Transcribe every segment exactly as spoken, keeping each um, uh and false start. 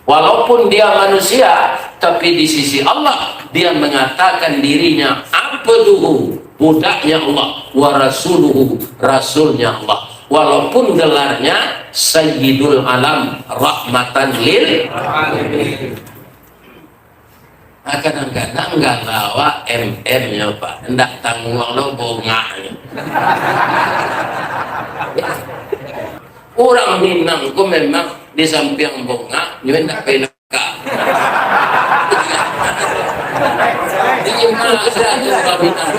Walaupun dia manusia, tapi di sisi Allah, dia mengatakan dirinya abduhu, budaknya Allah, wa rasuluhu, rasulnya Allah. Walaupun gelarnya Sayyidul Alam, rahmatan lil alamin. Nah, kadang-kadang gala awak M M nyo, Pak. Ndak tangguang lo bongaknyo. Urang Minang ko memang di sampiang bongak, nyo ndak pai nangkak. Di ma ado urang Minang?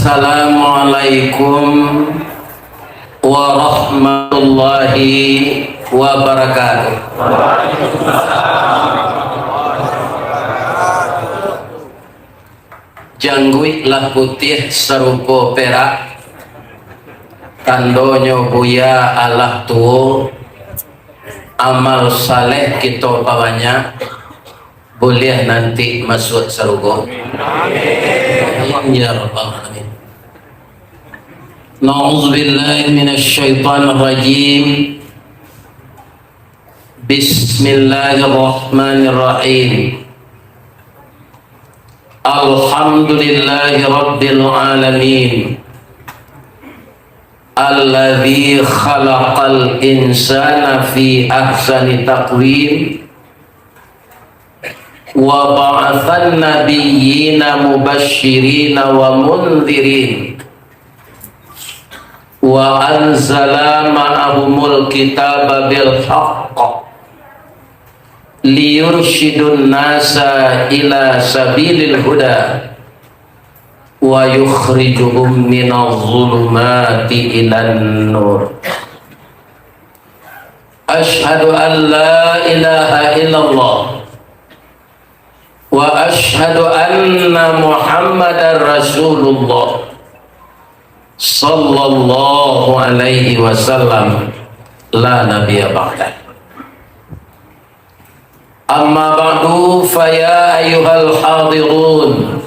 Assalamualaikum warahmatullahi wabarakatuh. Jangguik lah putiah sarupo perak, tandonyo buya alah tuo, amal saleh kito pabanyak, buliah nanti masuak sarugo. Amin ya rabbal alamin. Na'udzubillahi minasyaitonirrajim. Bismillahirrahmanirrahim. Alhamdulillahi rabbil alamin. Alladzi khalaqal insana fi ahsani taqwim. Wa ba'atsan nabiyyina mubasysyirina wa mundhirin. Wa anzala ma'ahumul kitaba bil haqq liyursyidun nasa ila sabilil huda wa yukhrijuhum minaz zulumati ilan nur. Asyhadu an la ilaha illallah wa asyhadu anna Muhammadar Rasulullah sallallahu alaihi wasallam, la nabiyya ba'dah. Amma ba'du, fa ya ayyuhal hadirun.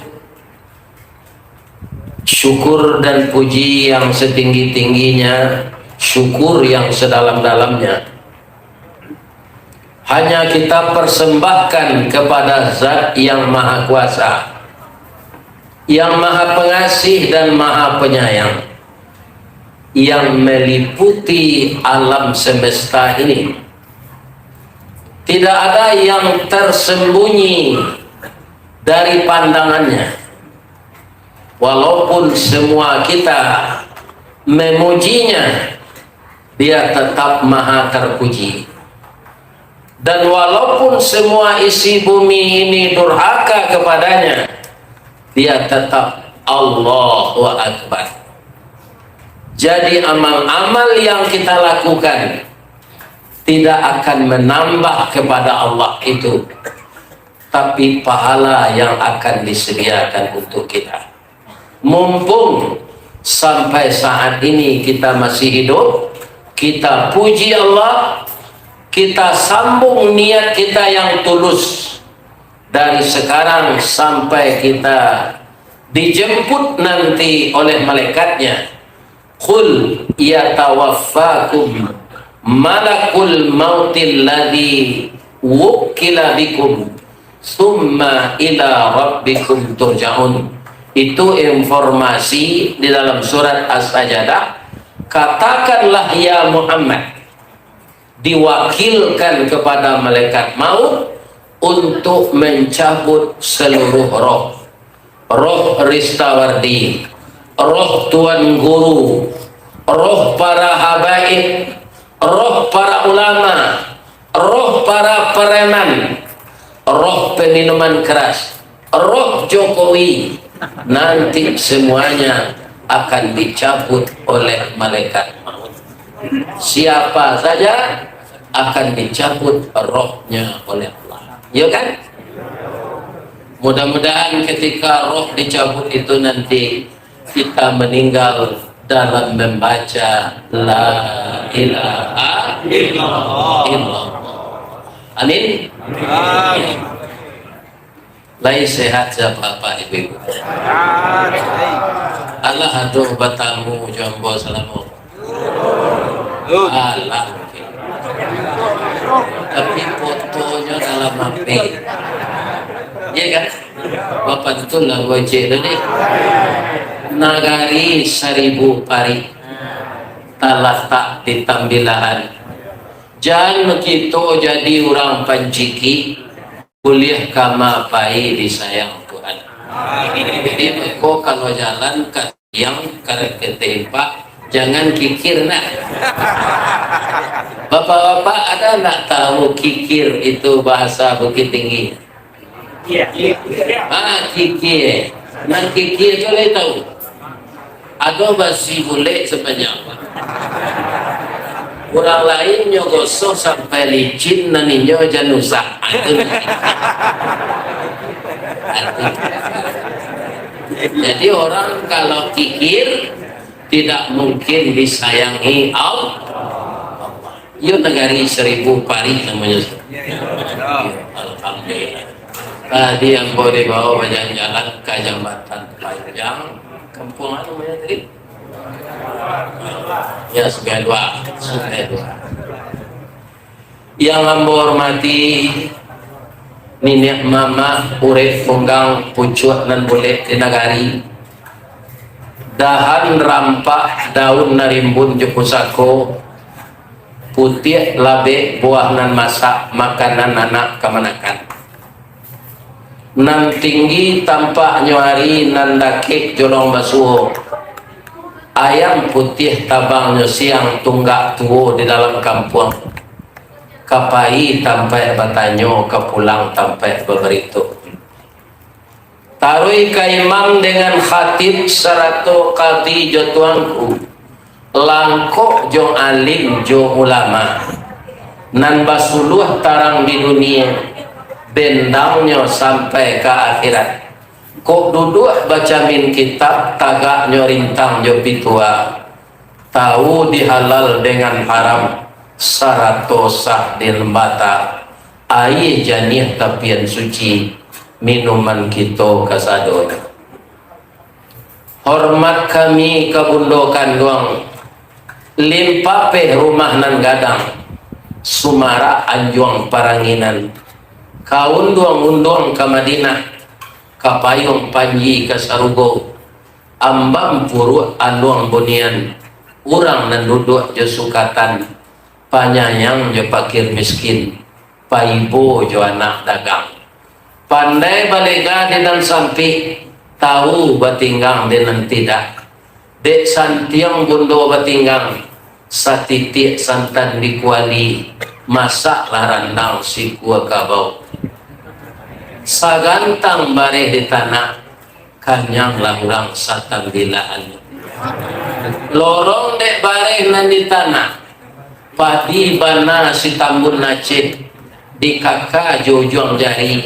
Syukur dan puji yang setinggi-tingginya, syukur yang sedalam-dalamnya, hanya kita persembahkan kepada Zat yang Maha Kuasa, yang Maha Pengasih dan Maha Penyayang, yang meliputi alam semesta ini. Tidak ada yang tersembunyi dari pandangannya. Walaupun semua kita memujinya, Dia tetap Maha Terpuji. Dan walaupun semua isi bumi ini durhaka kepada-Nya, Dia tetap Allahu Akbar. Jadi, amal-amal yang kita lakukan tidak akan menambah kepada Allah itu, tapi pahala yang akan disediakan untuk kita. Mumpung sampai saat ini kita masih hidup, kita puji Allah, kita sambung niat kita yang tulus dari sekarang sampai kita dijemput nanti oleh malaikatnya. Qul yatawaffakum malakul mautil ladzi wukkila bikum, tsumma ila rabbikum turja'un. Itu informasi di dalam surat As-Sajdah. Katakanlah, ya Muhammad, diwakilkan kepada malaikat maut untuk mencabut seluruh roh. Roh Ristawardi, roh Tuan Guru, roh para habaib, roh para ulama, roh para preman, roh peminuman keras, roh Jokowi, nanti semuanya akan dicabut oleh malaikat maut. Siapa saja akan dicabut rohnya oleh Allah. Ya kan? Mudah-mudahan ketika roh dicabut itu nanti kita meninggal dalam membaca la ilaha illallah. Amin. Lai sehat sia Bapak Ibu? Alah, aduh, batamu jo ambo salamo. Alah, tapi fotonyo dalam H P. Iya kan? Bapak tu lah gojek tu ni. Nagari saribu parik talatak di tambilahan. Jan kito jadi urang panciki, buliah kama pai disayang Tuhan. Jadi, mako kalau jalan ka tiang, ka ketempak, jangan kikir nah. Bapak-bapak, ada ndak tahu kikir itu bahasa Bukittinggi? Ah, kikir. Nah, kikir tu lai tahu. Ado basi bulek sapanjang. Urang lain nyo gosok sampai licin, nan inyo jan usah. Ah, itu. Jadi, orang kalau kikir, tidak mungkin disayangi Allah. Iyo, nagari saribu parik namonyo. Alhamdulillah. Tadi ambo dibawa bajalan-jalan ka Jambatan Panjang. Kampuang a namonyo tadi? Ya, Sungai Dua. Sungai Dua. Yang ambo hormati, niniak mamak, urek tunggang, pucuak nan bulek di nagari, dahan rampak, daun nan rimbun jo pusako, putiak labek, buah nan masak, makanan anak kamanakan. Nan tinggi tampaknyo ari, nan dakek jolong basuo. Ayam putiah tabangnyo siang, tunggak tuo di dalam kampuang. Ka pai tampaik batanyo, ka pulang tampaik babarito. Taruih ka imam dengan khatib sarato kadi jo tuanku, langkok jo alim jo ulama, nan basuluah tarang di dunia, bendangnyo sampai ka akhirat. Kok duduak bacamin kitab, tagaknyo rintang jo pitua, tahu di halal dengan haram, sarato sah di lembata, aia janiah tapian suci, minuman kito kasadonyo. Hormat kami ka bundo kanduang, limpapeh rumah nan gadang, sumarak anjuang paranginan, ka unduang-unduang ka Madinah, ka payuang panji ka sarugo, ambam puruak aluang bunian, urang nan duduak jo sukatan, panyayang jo pakir miskin, paibo jo anak dagang. Pandai balega di nan sampik, tahu batinggang di nan tidak. Dek santiang bundo batinggang, satitiak santan di kuali, masaklah randang sikua kabau. Sagantang bareh di tanak, kanyanglah urang satambilaan. Lorong dek bareh nan di tanak, padi bana sitambun naceh, dikaka jo ujuang jari,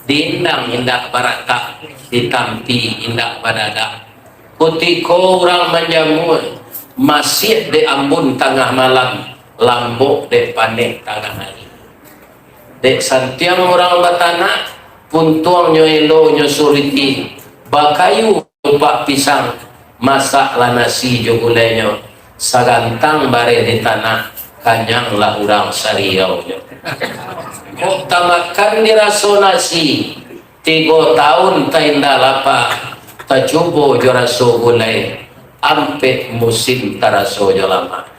diindang indak baratak, ditampi indak badadak. Kutiko urang manjamua, masiak dek ambun tangah malam, lambok dek paneh tangah ari. Dek santiang urang batanak, puntuangnyo elonyo suriti, bakayu upak pisang, masaklah nasi jo gulainyo, sagantang bareh di tanak, kanyanglah urang sariaunyo. Kok tamakan diraso nasi, tigo taun tainda lapa, tacubo jo raso gulai, ampek musim taraso jo lamak.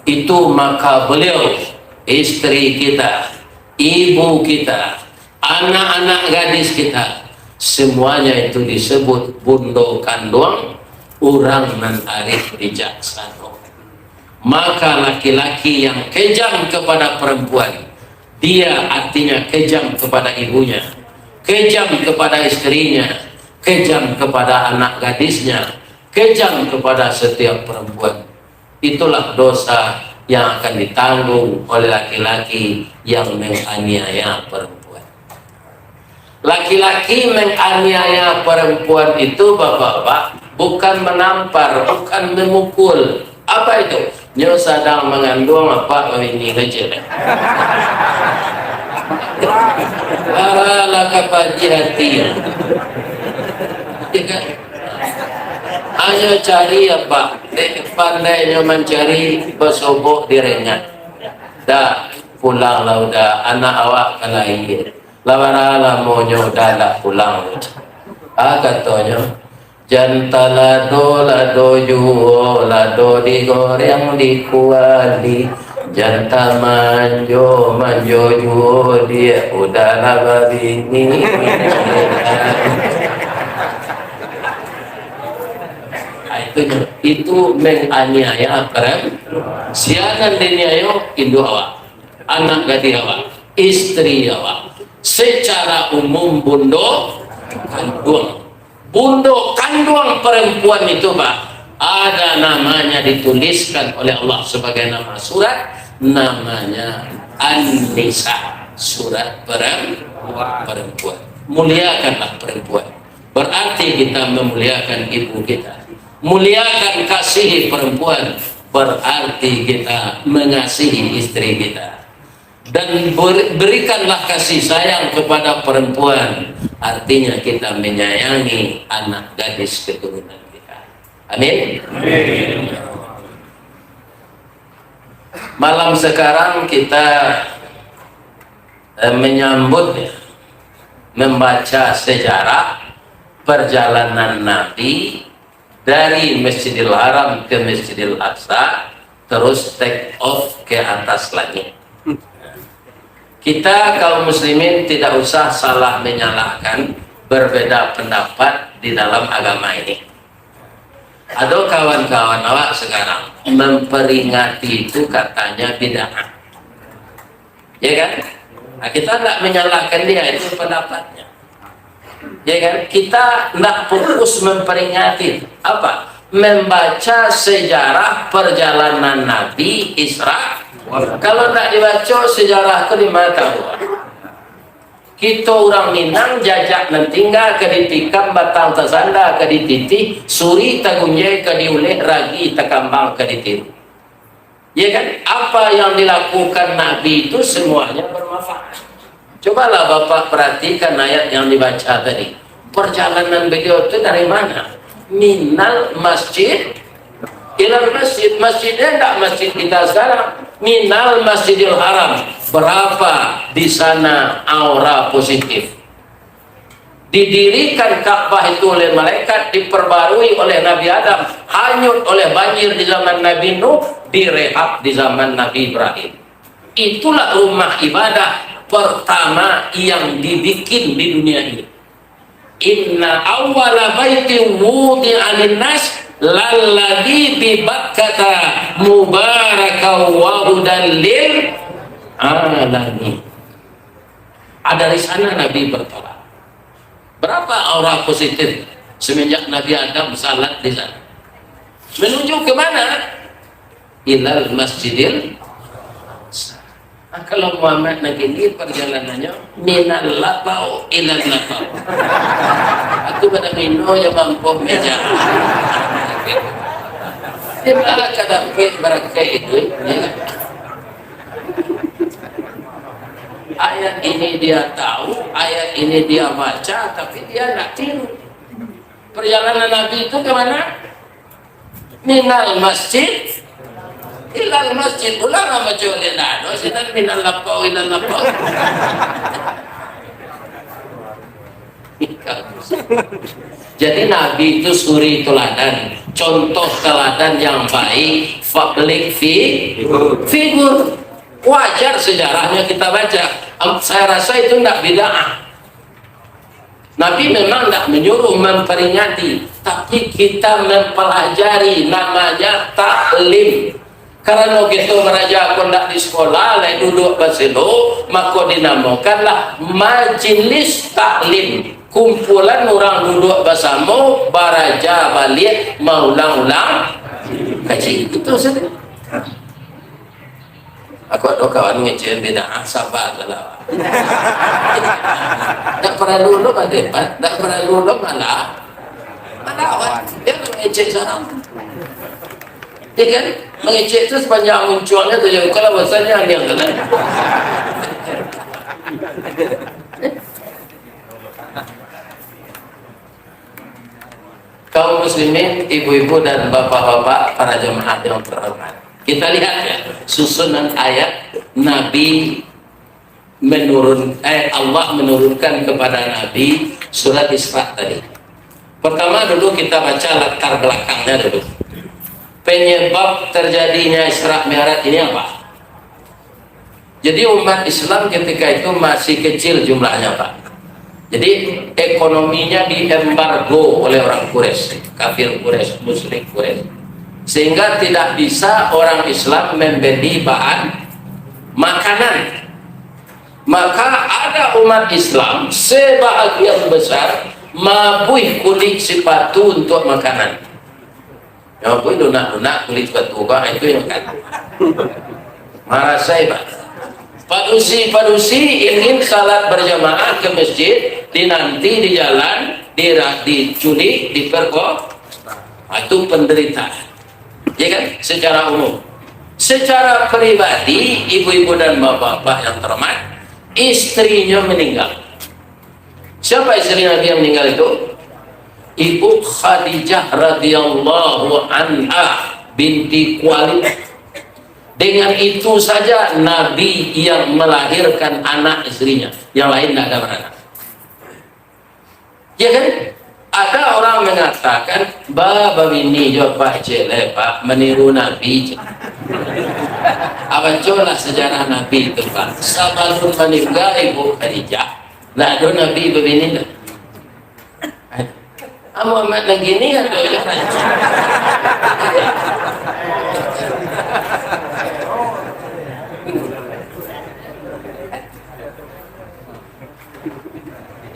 Itu maka beliau, isteri kita, ibu kita, anak-anak gadis kita, semuanya itu disebut bundo kanduang, urang nan arif bijaksano. Maka laki-laki yang kejam kepada perempuan, dia artinya kejam kepada ibunya, kejam kepada istrinya, kejam kepada anak gadisnya, kejam kepada setiap perempuan. Itulah dosa yang akan ditanggung oleh laki-laki yang menganiaya perempuan. Laki-laki menganiaya perempuan itu, bapak-bapak, bukan menampar, bukan memukul. Apa itu? Nyo sadang mangandung apak babini kecil. Alah, ka padi hati. Ya kan? Hanyo cari apa? Dek pandainyo mancari, basobok di rengat. Dah, pulanglah udah, anak awak ka lahia. Lah bara lamonyo udah ndak pulang. Ah, katonyo, "Jan talado, lado juo, lado digoreng di kuali. Jan tamanjo, manjo juo, diak udah lah babini." Ah, itu, itu menganiaya perempuan. Sia nan dianiayo, induak awak, anak gadih awak, istri awak, secara umum bundo kanduang. Bundo kanduang perempuan itu, Pak, ada namanya dituliskan oleh Allah sebagai nama surat, namanya An-Nisa, surat perem-, perempuan. Muliakanlah perempuan. Berarti kita memuliakan ibu kita. Muliakan, kasihi perempuan, berarti kita mengasihi istri kita. Dan ber-, berikanlah kasih sayang kepada perempuan, artinya kita menyayangi anak gadis keturunan kita. Amin. Amin. Malam sekarang kita, eh, menyambut, ya, membaca sejarah perjalanan Nabi dari Masjidil Haram ke Masjidil Aqsa, terus take off ke atas langit. Kita kaum muslimin tidak usah salah menyalahkan, berbeda pendapat di dalam agama ini. Ado kawan-kawan awak sekarang memperingati itu katanya bid'ah. Ya kan? Nah, kita ndak menyalahkan dia, itu pendapatnya. Ya kan? Kita ndak fokus memperingati. Apa? Membaca sejarah perjalanan Nabi Isra. Kalau ndak dibaco sejarah tu, di mana tahu? Kito urang Minang, jajak nan tingga ka ditikam, batang tasanda ka dititih, suri tagunjai ka diuleh, ragi takambang ka ditiru. Ya kan? Apa yang dilakukan Nabi itu semuanya bermanfaat. Cobalah Bapak perhatikan ayat yang dibaca tadi. Perjalanan beliau itu dari mana? Minal masjid ilal masjid. Masjidnya enggak masjid kita sekarang. Minal Masjidil Haram. Berapa di sana aura positif? Didirikan Ka'bah itu oleh malaikat, diperbarui oleh Nabi Adam, hanyut oleh banjir di zaman Nabi Nuh, direhab di zaman Nabi Ibrahim. Itulah rumah ibadah pertama yang dibikin di dunia ini. Inna awwala baitin wudi'a linnas lalladzi bi Bakkata mubarakan wa hudan lil alamin. Ah, dari sana Nabi bertolak. Berapa aura positif semenjak Nabi Adam salat di sana? Menuju ke mana? Ilal Masjidil Aqsa. Nah, kalau Muhammad nak ini perjalanannya minal lapau ilal lapau. Aku pada mino yang mampu meja. Dia malah kada barakah itu. Ya. Ayat ini dia tahu, ayat ini dia baca, tapi dia nak tiru. Perjalanan Nabi itu ke mana? Minal masjid ilal masjid. Ulama macam ni, nah, no, sinan minal lapau ilal lapau. Jadi Nabi itu suri teladan, contoh teladan yang baik, public fi-, figure. Wajar sejarahnya kita baca. Am-, saya rasa itu ndak bid'ah. Nabi memang ndak menyuruh memperingati, tapi kita mempelajari, namanya taklim. Karano kito baraja ko ndak di sikola, lai duduak baselo, mako dinamokanlah majelis taklim. Kumpulan urang duduak basamo, baraja baliak, maulang-ulang kaji. Itu saja. Aku ado kawan ngecek bid'ah, sabar lah. Ndak paralu lo badebat, ndak paralu lo malah. Malawan. Dia mangecek sorang. Ya kan? Mangecek tu sapanjang muncuangnya tu, ya, kalau bahasanya yang kena. muslimin, ibu-ibu dan bapak-bapak, para jemaah yang terhormat. Kita lihat ya, susunan ayat Nabi menurun, eh, Allah menurunkan kepada Nabi surat Isra tadi. Pertama dulu kita baca latar belakangnya dulu. Penyebab terjadinya Isra Mi'raj ini apa? Jadi umat Islam ketika itu masih kecil jumlahnya, Pak. Jadi ekonominya diembargo oleh orang Quraisy, kafir Quraisy, musyrik Quraisy. Sehingga tidak bisa orang Islam membeli bahan makanan. Maka ada umat Islam sebahagian besar mabuih kulik sipatu untuk makanan. Ya, apa lunak-lunak kulik batu, bang, itu yang kan. Marasai, bang. Padusi-padusi ingin salat berjamaah ke masjid, dinanti di jalan, dira-, diculik, diperko-, ah, itu penderitaan. Ya kan? Secara umum. Secara pribadi, ibu-ibu dan bapak-bapak yang terhormat, istrinya meninggal. Siapa istri Nabi yang meninggal itu? Ibu Khadijah radhiyallahu anha binti Khuwailid. Dengan itu saja Nabi yang melahirkan anak istrinya. Yang lain tidak ada beranak. Ya kan? Ada orang mengatakan, "Ba, babini jo Pak Cele, Pak, meniru Nabi." Abacolah sejarah Nabi itu, Pak. Sabalun maningga Ibu Khadijah, ndak ado Nabi babini tu. Ah, Muhammad nan kini ado jo.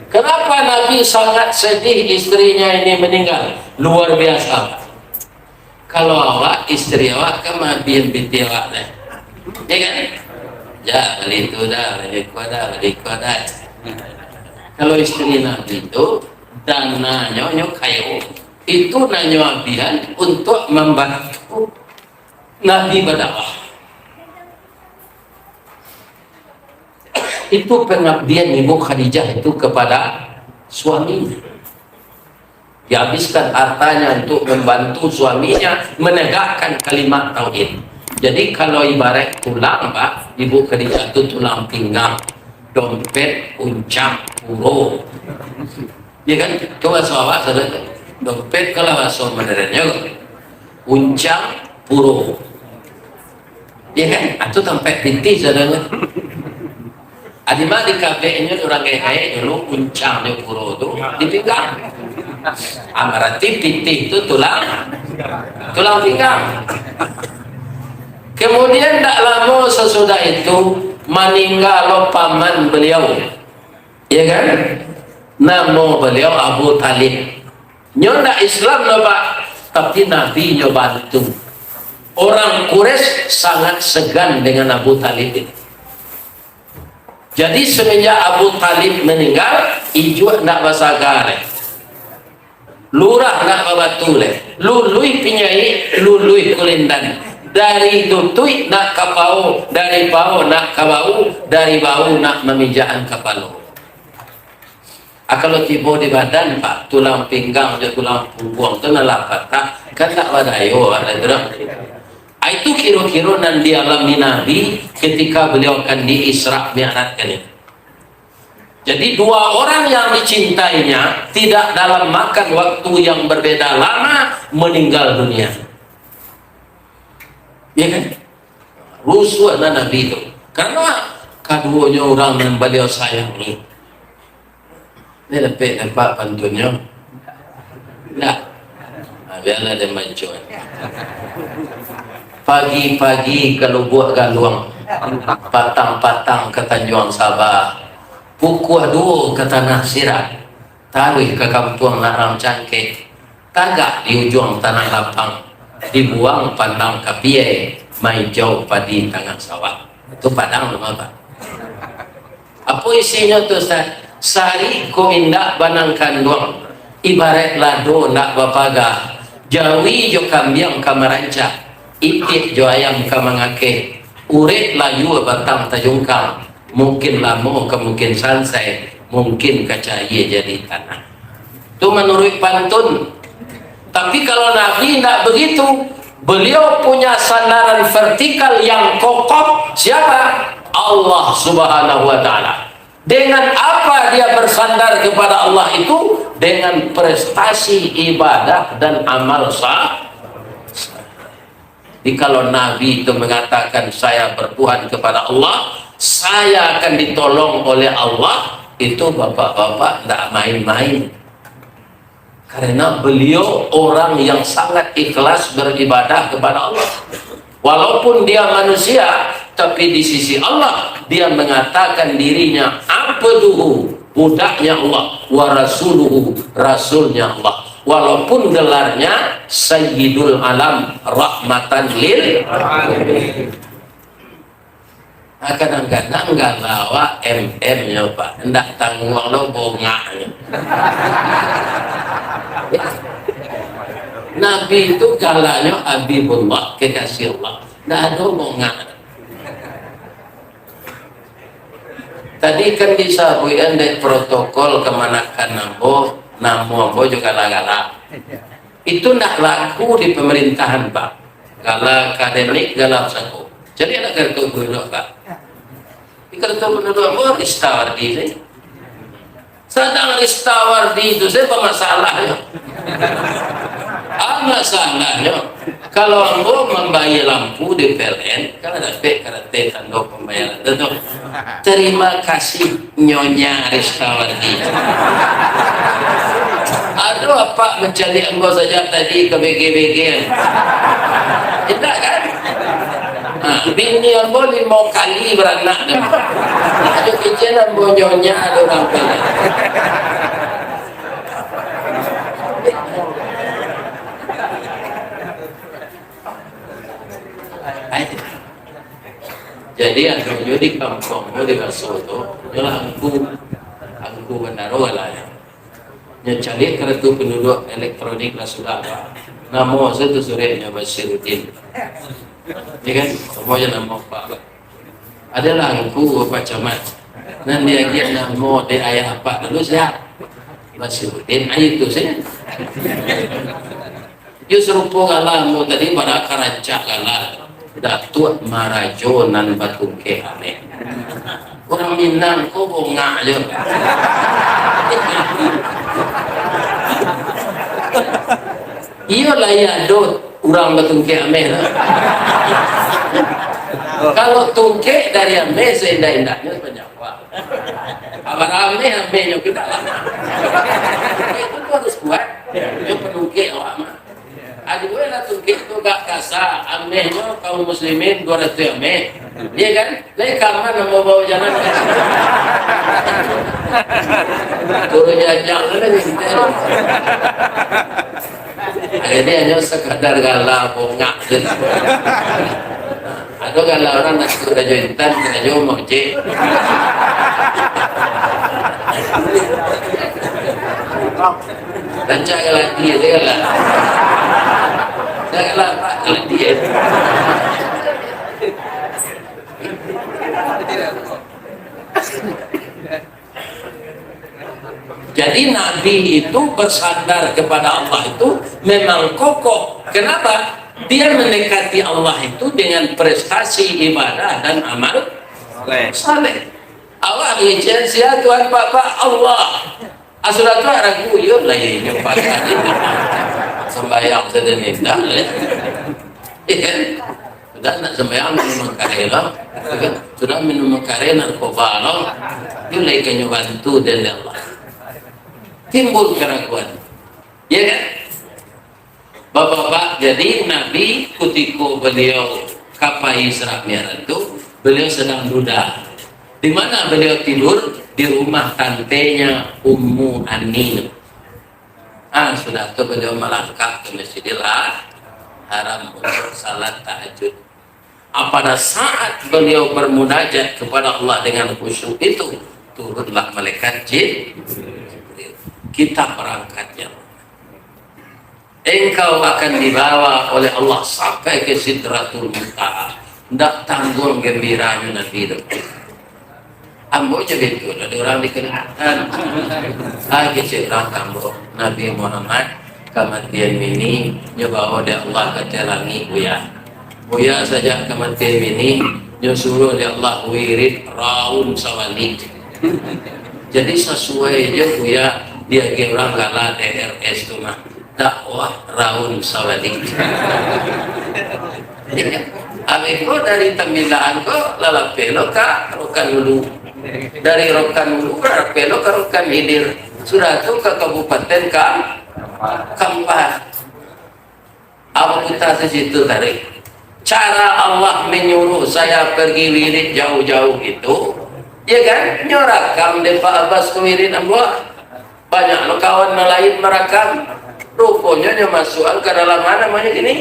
Kenapa Nabi sangat sedih istrinya ini meninggal? Luar biasa. Kalau awak, istri awak kan maabihan pitih awak tu. Ya kan? Ya, bali tu dah, bali ko dah, bali ko dah. Kalau istri Nabi tu, dananyo, nyo kayo. Itu nan nyo abihan untuk mambantu Nabi badakwah. Itu pengabdian Ibu Khadijah itu kepada suaminya. Dihabiskan hartanya untuk membantu suaminya menegakkan kalimat tauhid. Jadi, kalau ibarat tulang, Pak, Ibu Khadijah itu tulang pinggang, dompet, uncang, puro. Ya kan? Coba bahaso awak, saudara. Dompet kalau bahaso modernnya, uncang, puro. Ya kan? Itu tampek pitih, saudara. Adi mah di kabeknyo urang gaek-gaek dulu, uncangnyo puro tu di pinggang. Ah, berarti pitih tu tulang, tulang pinggang. Kemudian, tak lama sesudah itu, maningga lo paman beliau. Ya kan? Namo beliau Abu Talib. Nyo ndak Islam lo, Pak, tapi Nabi nyo bantu. Orang Quraisy sangat segan dengan Abu Talib itu. Jadi, semenjak Abu Talib meninggal, ijuak ndak basaga lai. Lurah ndak babatu lai. Luluih pinyaik, luluih kulindan. Dari tutuik ndak ka pao, dari pao ndak ka bau, dari bau ndak mamijakan kapalo. Ah, kalau tibo di badan, Pak, tulang pinggang jo tulang pungguang tu nan lah patah, kan tak badayo, ada tu dah. Ah, itu kiro-kiro nan dialami Nabi ketika beliau akan di-Isra Mi'rajkan itu. Jadi, dua orang yang dicintainya tidak dalam makan waktu yang berbeda lama meninggal dunia. Ya kan? Rusuah lah Nabi tu. Karena kaduonyo urang nan baliau sayangi. Ni dapek nampak pantunnyo? Ndak. Ha, biarlah dia mancung. Pagi-pagi ka Lubuak Galuang, patang-patang ka Tanjuang Saba, pukua duo ka Tanah Sirat, taruih ka Kampuang Narang Cangkeh, tagak di ujuang Tanah Lapang, dibuang pandang kapiai, maijau padi tangah sawah. Itu Padang nama, Pak. Apo isinyo tu, Ustaz? Sari ko indak banang kanduang, ibaraik lado ndak bapaga, jawi jo kambiang ka marancak, itik jo ayam ka mangakeh, urek layua batang tajungkang, mungkin lamo ka mungkin sansai, mungkin ka cayie jadi tanah. Tu manuruik pantun. Tapi kalau Nabi tidak begitu, beliau punya sandaran vertikal yang kokoh. Siapa? Allah Subhanahu wa Ta'ala. Dengan apa dia bersandar kepada Allah itu? Dengan prestasi ibadah dan amal sah. Jadi kalau Nabi itu mengatakan, "Saya bertuhan kepada Allah, saya akan ditolong oleh Allah," itu bapak-bapak tidak main-main. Karena beliau orang yang sangat ikhlas beribadah kepada Allah. Walaupun dia manusia, tapi di sisi Allah, dia mengatakan dirinya abduhu, budaknya Allah, wa rasuluhu, rasulnya Allah. Walaupun gelarnya Sayyidul Alam, rahmatan lil alamin. Nah, kadang-kadang gala awak M M nyo, Pak. Ndak tangguang lo bongaknyo. Nabi itu galanyo Habibullah, kekasih Allah. Ndak ado bongak. Tadi kan disabuikan dek protokol kamanakan ambo, namo ambo jo gala-gala. Itu ndak laku di pemerintahan, Pak. Gala akademik, gala sako. Jadi anak kartu penduduk, Pak. Di kartu penduduk ambo Ristawardi saja. Sadang Ristawardi itu saja pamasalah nyo. Ah, masalah nyo. Kalau ambo mambayia lampu di P L N, kan dapek karate tando pambayaran tu. Terima kasih, Nyonya Ristawardi. Ado apak mancaliak ambo sajak tadi ka B G-B G. Indak kan? Ha, bini ambo limo kali baranak dah. Ado kecek ambo nyonya, ado urang piliah. Jadi, anu nyo di kampuang nyo di Baso tu, nyo lah angku, angku bandaro lah nyo. Nyo caliak kartu penduduk elektronik lah sudah, Pak. Namo sajo tu surek nyo Basiruddin. Ya kan? Samo jo namo Pak. Adalah angku Pak Camat. Nan diagiah namo dek ayah apak dulu sia? Basiruddin, ayo tu saja. Yo sarupo gala ambo tadi, bana ka rancak gala. Datuak Marajo nan batungkek ameh. Urang Minang ko bongak jo. Iyo lah, iyo ado urang batungkek ameh tu. Kalau tungkek dari ameh, seindak-indaknyo panjang. Wah. Abar ameh, amehnyo kito lah. Itu tu harus kuat. Yo panungkek awak mah. Aduh, lah tungkek tu agak kasa. Amehnyo kaum muslimin duo ratuih ameh. Iya kan? Lai kaman ambo bawa jalan. Turun jajak tu lah ni kita. Jadi hanyo sekadar gala bongak je. Ado gala urang nak karajo intan, karajo mangecek. Rancak ka laki je kan lah. Rancak ka laki je. Jadi Nabi itu bersandar kepada Allah itu memang kokoh. Kenapa? Dia mendekati Allah itu dengan prestasi ibadah dan amal saleh. Awak ngecek sia Tuhan Bapak? Allah. Ah, sudah tu ragu, yo lah, yo, yo, pakai. Sembahyang sajo ni, dah, eh. Iya kan? Sudah nak sembahyang minum kare lah. Iya kan? Sudah minum kare narkoba lah. Yo lah ikan nyo bantu dari Allah. Timbul keraguan. Iya kan? Bapak-bapak, jadi Nabi kutiko baliau ka pai Isra Mi'raj tu, baliau sadang duda. Di mana baliau tidur? Di rumah tantenya Ummu Ani. Ah, sudah tu baliau malangkah ka Masjidil Ha-, Haram untuk salat tahajud. Ah, pada saat baliau bermunajat kepada Allah dengan khusyuk itu, turunlah malaikat Jib-, Jibril. Kita berangkat, ya. Engkau akan dibawa oleh Allah sampai ke Sidratul Muntaha. Ndak tangguang gambiranyo Nabi tu. Ambo jadi tu, ada orang dikenalkan. Ah, kecek urang ka ambo, Nabi Muhammad, Kamatian bini, nyo bawa dek Allah ka ateh langik, Buya. Buya sajak kamatian bini, nyo suruah dek Allah wirid raun sawalik. Jadi sasuai jo Buya diagiah urang gala D R S tu mah, dakwah raun sawalik. Abih ko dari Tambilaan ko lalapeh lo ka Rokan Hulu. Dari Rokan Hulu lalapeh lo ka Rokan Hilir. Sudah tu ka Kabupaten Kam-, Kampar. Abu Kuta di situ tadi. Cara Allah menyuruh saya pergi wirid jauh-jauh itu, ya kan? Nyo rakam dek Pak Abbas tu wirid ambo. Banyak lo kawan nan lain marakam. Ruponyo nyo masuakan ka dalam, ma namonyo kini?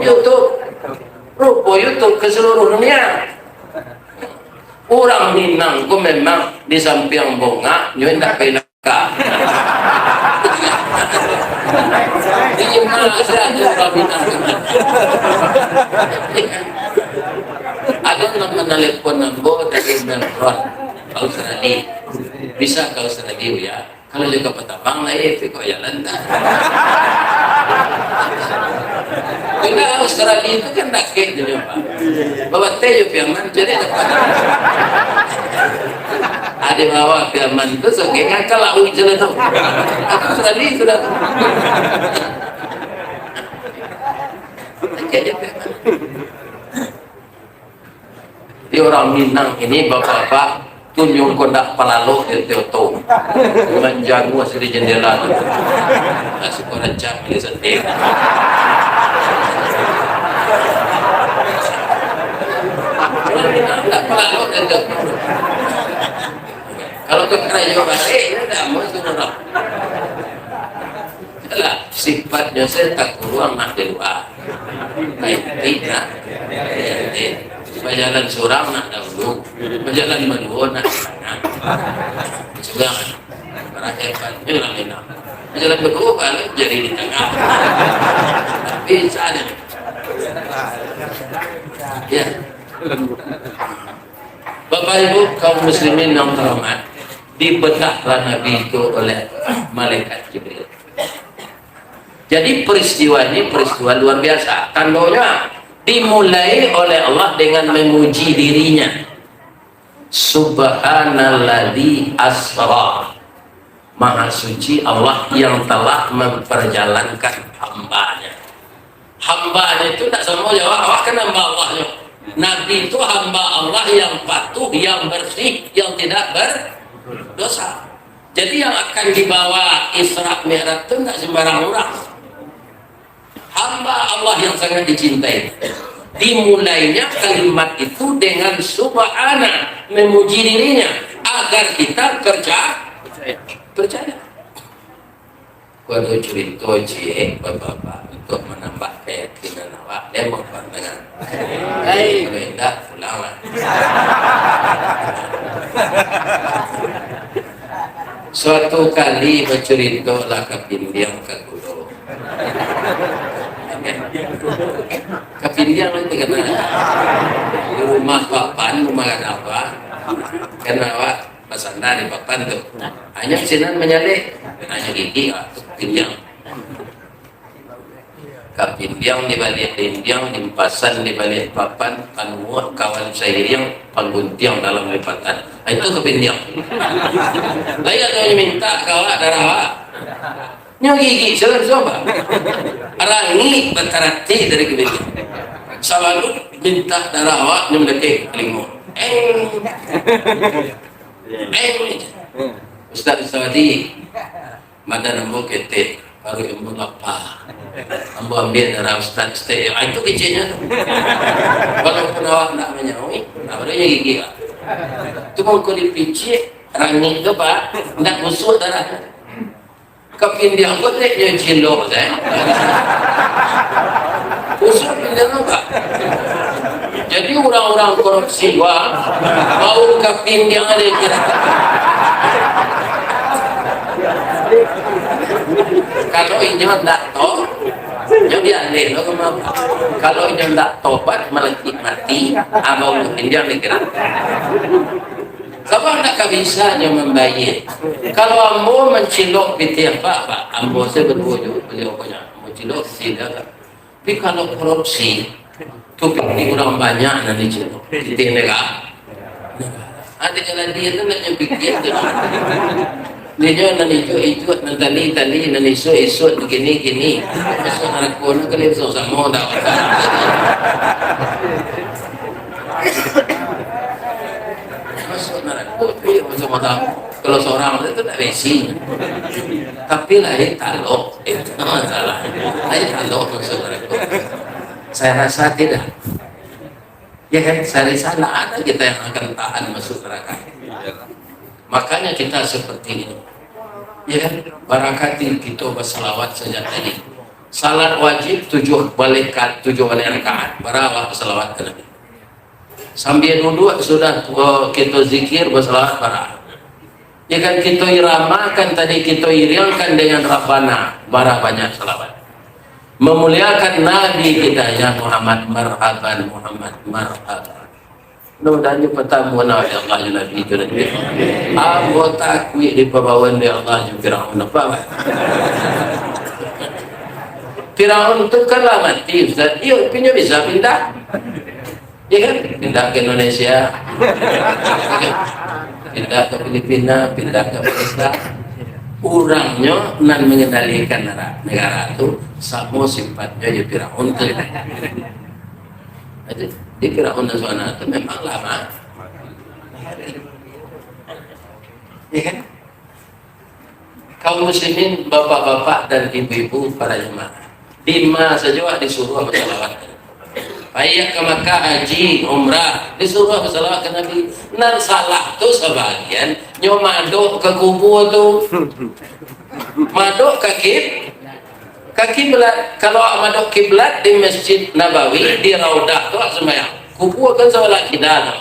YouTube. Rupo YouTube ka saluruah dunia. Urang Minang ko memang di sampiang bongak, nyo indak pai nangkak. Di ma sajo urang Minang ko. Ado nan manalepon ambo dari Melbourne, Australia. Bisa ka Australia, ya? Kalau jo kapal tabang lai, tapi kok jalan tak? Bila Australia tu kan dakek tu, Pak. Bawa teh jo Piaman, jadi dapat. Ada bawa Piaman tu, so, kayak ngakal lah, ui, jalan tu. Australia sudah tu. Dakek jo Piaman. Di urang Minang ini, bapak-bapak, tunjuang ko ndak palalok di oto. Manjanguah siri jendela tu. Ndak suko rancak milih sendiri. Urang Minang ndak palalok di oto. Kalau ke karajo balik, ya ndak mau suruh orang. Alah, sifatnyo se takuruang nak di lua. Baik, baik, nak. Bajalan surang nak dahulu. Bajalan baduo nak di tangah. Surang. Barang hebatnyo urang Minang. Bajalan baduo, kalau jadi di tangah. Bisa deh. Ya. Bapak Ibu kaum muslimin yang terhormat, dibedahlah Nabi itu oleh malaikat Jibril. Jadi peristiwa ini peristiwa luar biasa. Tandonyo dimulai oleh Allah dengan memuji dirinya. Subhanalladzi asra. Maha suci Allah yang telah memperjalankan hamba-Nya. Hamba-Nya itu ndak samo jo awak, awak kan hamba Allah nyo. Nabi itu hamba Allah yang patuh, yang bersih, yang tidak berdosa. Jadi yang akan dibawa Isra Mi'raj itu ndak sembarang urang. Hamba Allah yang sangat dicintai. Dimulainya kalimat itu dengan subhana, memuji dirinya, agar kita percaya. Percaya. Ko ado curito ciek, bapak-bapak, untuk manambah kayakinan awak, deh, mau pandangan. Hei. Kalau indak, pulang lah. Suatu kali bacurito lah kapindiang ka gudo. Kapindiang lah itu kena. Di rumah papan, rumah kan apa? Kena awak basanda di papan tu. Hanyo sinan manyalek. Hanyo gigi, ah, tu kapindiang. Kapindiang di baliak dindiang, limpasan di baliak papan, panuah kawan sairiang, pangguntiang dalam lipatan. Ah, itu kapindiang. Layak tu minta ka awak darah awak. Nyo gigi, salah suah, Pak. Rangik batarati dari kapindiang. Sabalun minta darah awak, nyo mandakek ka talingo. Eng. Eng. Ustaz Sawadi. Badan ambo ketek, paruik ambo lapa. Ambo ambiak darah ustaz, ustaz. Ah, itu keceknyo tu. Walaupun awak ndak manyaui, nah, baru nyo gigi, Pak. Tu mangko dipicik, rangik tu, Pak, ndak busuak darah. Kapindiang ko dek nyo cilok, eh. Busuak kapindiang tu, Pak. Jadi urang-urang korupsi, wah, bau kapindiang ado kiro. Kalau inyo ndak to, nyo dialih lo ka mah. Kalau inyo ndak tobat, malakik mati, ah, bau kapindiang ado kiro. Ka Abah ndak ka bisa nyo mambayia. Kalau ambo mancilok pitih Abah, Pak, ambo se baduo jo baliau banyak. Ambo cilok pitih dia, Pak. Tapi kalau korupsi, tu pitih urang banyak nan dicilok. Pitih negara. Ado nan lain tu nak nyo pikia tu. Dia nyo nan ijuak-ijuak, nan tali-tali, nan isuak-isuak, nan kini-kini. Masuak narako nan kali samo-samo dak. Masuak narako tu yo masuak malam. Kalau sorang tu, tu tak besi. Tapi lain talok. Itu masalah. Lain talok masuak narako. Saya rasa tidak. Ya kan? Saya rasa tidak ada kita yang akan tahan masuk neraka. Makanya kita seperti ini. Ya kan? Barakati kita bersalawat saja tadi. Salat wajib tujuh balik ka-, tujuh balik rakaat. Bara awak bersalawat ke Nabi? Sambil duduk sudah, eh, kita zikir, bersalawat bara. Ya kan, kita iramakan tadi, kita iringkan dengan Rabbana, bara banyak salawat. Memuliakan Nabi kita, "Ya Muhammad, marhaban, Muhammad, marhaban." Mudah-mudahan nyo patemu na, ya Allah, ya Nabi itu nanti. Ambo takuik dipabawan dek Allah jo Firaun, apa, Pak? Firaun tu kan lah mati, Ustaz. Iyo, tapi nyo bisa pindah. Ya kan? Pindah ke Indonesia. Pindah ke Filipina, pindah ke Malaysia. Urangnyo nan mengendalikan nara-, negara tu samo sifatnyo jo Firaun tu. Jadi, di Firaun nan sana tu memang lama. Ya kan? Kaum muslimin, bapak-bapak dan ibu-ibu, para jemaah, di ma sajo disuruah basalawat. Paiak ka Makkah, haji, umrah, disuruah basalawat ka Nabi. Nan salah tu sabagian nyo madok ka kubua tu. Madok ka kib-, ka kiblat. Kalau madok kiblat di Masjid Nabawi, di Raudah tu sumbayang. Kubua kan sabalah kida tu.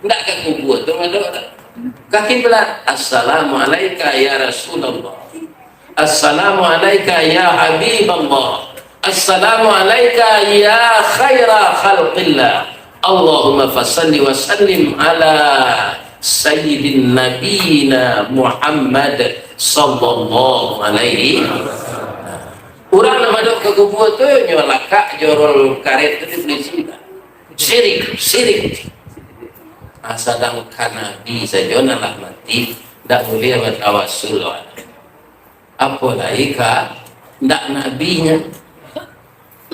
Ndak ka kubua tu madok tu. Ka kiblat. "Assalamu alaika ya Rasulullah. Assalamu alaika ya Habiballah. Assalamu alaika ya khaira khalqillah. Allahumma fasalli wa sallim ala sayyidin nabiyina Muhammad sallallahu alaihi wasallam." Urang nan madok ka kubua tu, nyo lakak jo roll karet tu di polisi. Sirik, sirik. Ah, sadangkan Nabi sajo nan lah mati, ndak buliah batawasul, apolai ka ndak nabinyo.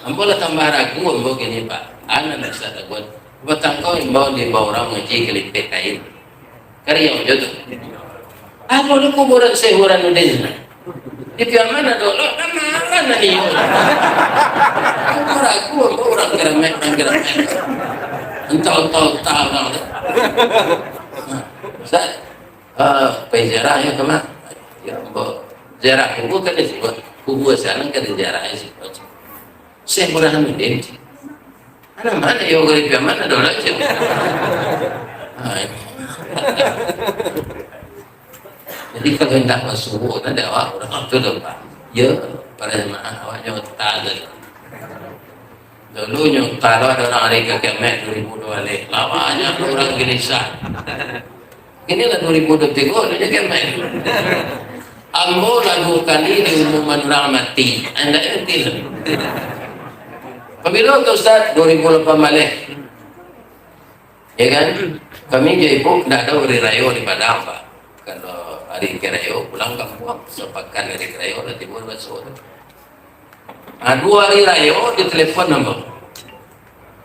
Ambo lah tambah ragu, ambo kini, Pak. Anak ndak usah takut. Batangkau imbau, diimbau urang mangaji kalipek kain. Kariau jo tu. Apo tu kuburan Syekh Burhanuddin? Di pihak mano dulu? Kan malam tadi. Aku ragu, aku urang Keramat, urang Keramat. Entah, entah, entah urang tu. Nah, Ustaz, eh, pai ziarah yo ka ma? Yo, ambo ziarah kubua kan di situ. Kubua sinan kan diziarahi situ. Syekh Burhanuddin. Anak mano yo, dari pihak mano dulu, Syekh? Ah, iyo. Jadi, kalau indak masuak, ndak ado awak urang tu doh, Pak. Yo, para jamaah, awak nyo utang tu. Dulu nyo utang lo, ado urang hari ka Kemet duo ribu duo baleh. Lamaknyo urang gelisah. Kini lah duo ribu duo tigo, ado je Kemet. Ambo lah duo kali diumuman urang mati. Indak mati lah. Pabilo tu, Ustaz? Duo ribu lapan baleh. Ya kan? Kami jo ibu ndak ado hari rayo di Padang, Pak. Kalau hari rayo pulang kampuang, sapakan hari rayo lah tibo di Baso tu. Ah, duo hari rayo ditelepon ambo.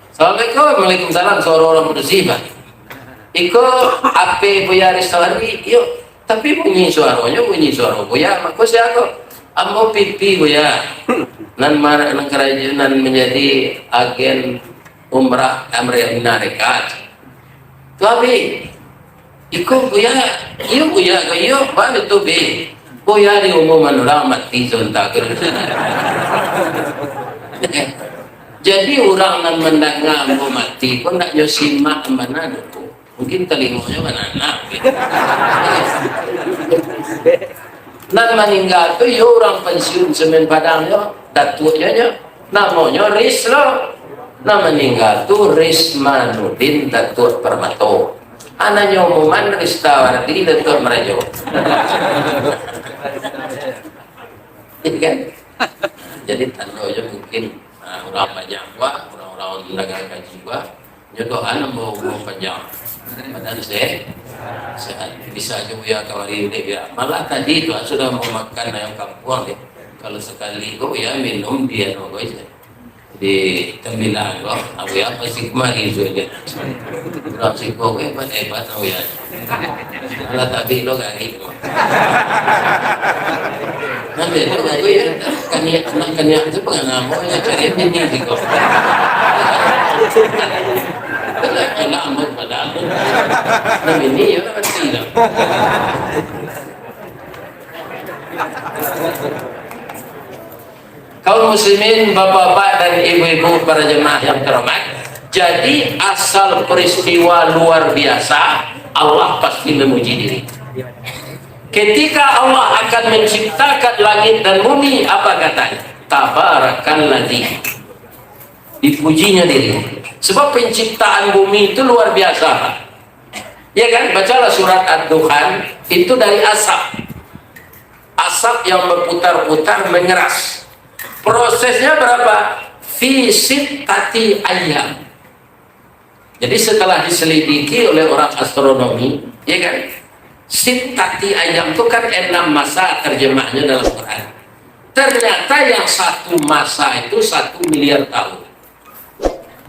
"Assalamualaikum." "Waalaikumsalam." Suaro urang padusi, Pak. "Iko H P Buya Ristawandi?" "Iyo." Tapi bunyi suaronyo, bunyi suaro Buya. Mako sia ko? Ambo Pipi, Buya. Nan ma-, nan karajo, nan manjadi agen umrah Amerika Serikat. Tu Abi, iko Buya, iyo Buya, ko iyo, baa tu Bi? Buya diumuman urang mati sontak. Jadi urang nan mandanga ambo mati ko ndak nyo simak bana doh. Mungkin talingonyo bananak. Nan maningga tu yo urang pensiun Semen Padang nyo, datuaknyo nyo. Namonyo Ris lo. Nan maningga tu Rismanudin Datuak Permato. Anaknyo umuman Ristawardi Datuak Marajo. Iya kan? Jadi tando aja mungkin, ah, urang banyak buah, urang-urang dagang kaji buah, nyo doa nambah umur panjang. Badan sehat, sehat. Bisa aja Buya kamari dek ya. Malah tadi tu, ah, sudah mau makan ayam kampung deh. Kalau sekali ko ya minum dia no ko aja. Di tembilan ko, Abuya pasti kamari tu aja. Urang siko ko hebat-hebat Abuya. Alah tabik lo gari. Nanti tu aku ya, kaniak, anak kaniak tu pengen namo ya, cari bini siko. Kena, kena amat padahal. Nah, ini ya, nanti lah. Kaum muslimin, bapak-bapak dan ibu-ibu para jemaah yang terhormat, jadi asal peristiwa luar biasa, Allah pasti memuji diri. Ketika Allah akan menciptakan langit dan bumi, apa katanya? Tabarakalladzi. Dipujinya diri. Sebab penciptaan bumi itu luar biasa, Pak. Ya kan? Bacalah surat Ad-Dukhan, itu dari asap. Asap yang berputar-putar mengeras. Prosesnya berapa? Fi sittati ayyam. Jadi setelah diselidiki oleh orang astronomi, ya kan? Sittati ayyam itu kan enam masa terjemahnya dalam Quran. Ternyata yang satu masa itu satu miliar tahun.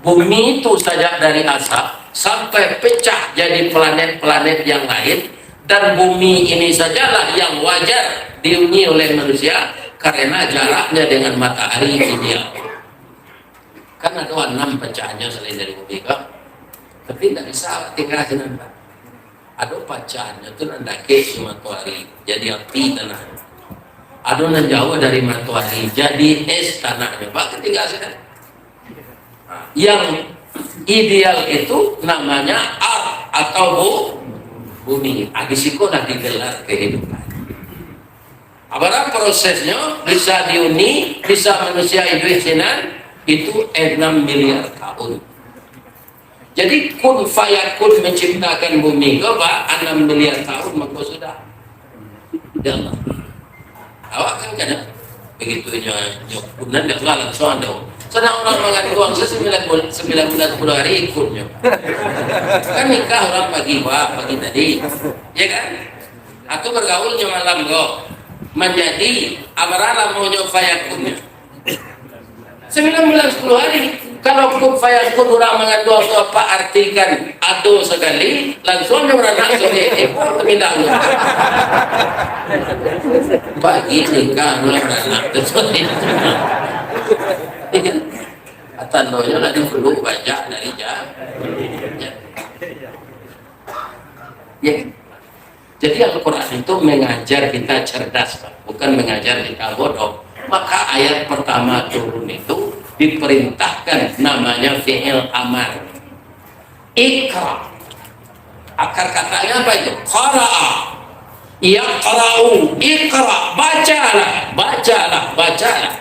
Bumi itu saja dari asap sampai pecah jadi planet-planet yang lain, dan bumi ini sajalah yang wajar dihuni oleh manusia karena jaraknya dengan matahari ideal. Kan ada enam pecahnya selain dari bumi, kan? Tapi tidak bisa tinggal sinan, Pak. Ado pacahannyo tu nan dakek di matoari, jadi api tanah. Ado nan jauah dari matoari, jadi es tanahnya. Pak, tinggal sinan. Nah, yang ideal itu namanya ar atau bu-, bumi. Ah, di siko lah digelar kehidupan. Abarah prosesnyo, bisa diuni, bisa manusia iduik sinan, itu enam miliar tahun. Jadi, kun fayakun menciptakan bumi ko, Pak, anam miliar tahun mako sudah. Ya Allah. Awak kan kada begitu nyo, nyo kunan ya Allah langsung ado. Sadang urang mangantuang se sembilan bulan, sembilan bulan sepuluh hari ikunyo. Kan nikah urang pagi, Pak, pagi tadi. Ya kan? Atau bergaulnyo malam ko. Manjadi, abarah lamonyo fayakunnyo. Sembilan bulan sepuluh hari. Kalau kun fayakun urang mangantuang tu apa artikan ado sakali, langsung nyo baranak sore. Eh, kok pindah tu? Bagi nikah urang baranak tu sore. Tandonyo lah dulu banyak dari ja-, ya. Ya. Jadi Al-Quran itu mengajar kita cerdas, Pak, bukan mengajar kita bodoh. Maka ayat pertama turun itu diperintahkan namanya fi'il amar. Iqra. Akar katanya apa itu? Qara'a. Yaqra'u. Iqra. Bacalah. Bacalah. Bacalah.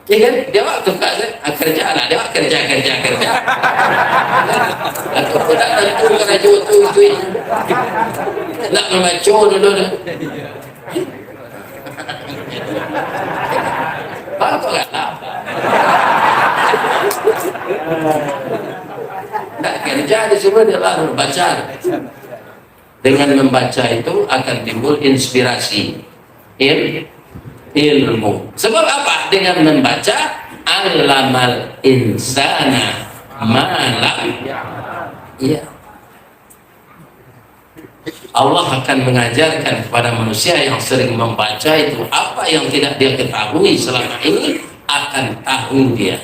Ya kan? Dia awak tukar kan? Ah, kerja lah. Dia awak kerja, kerja, kerja. Aku pun tak tentu karajo tu, tu. Nak membaca dulu tu. Bagus kan? Nak kerja disuruh dia lah baca. Dengan membaca itu akan timbul inspirasi. Il-, ilmu. Sebab apa? Dengan membaca, allamal insana ma lam, iya. Allah akan mengajarkan kepada manusia yang sering membaca itu, apa yang tidak dia ketahui selama ini akan tahu dia.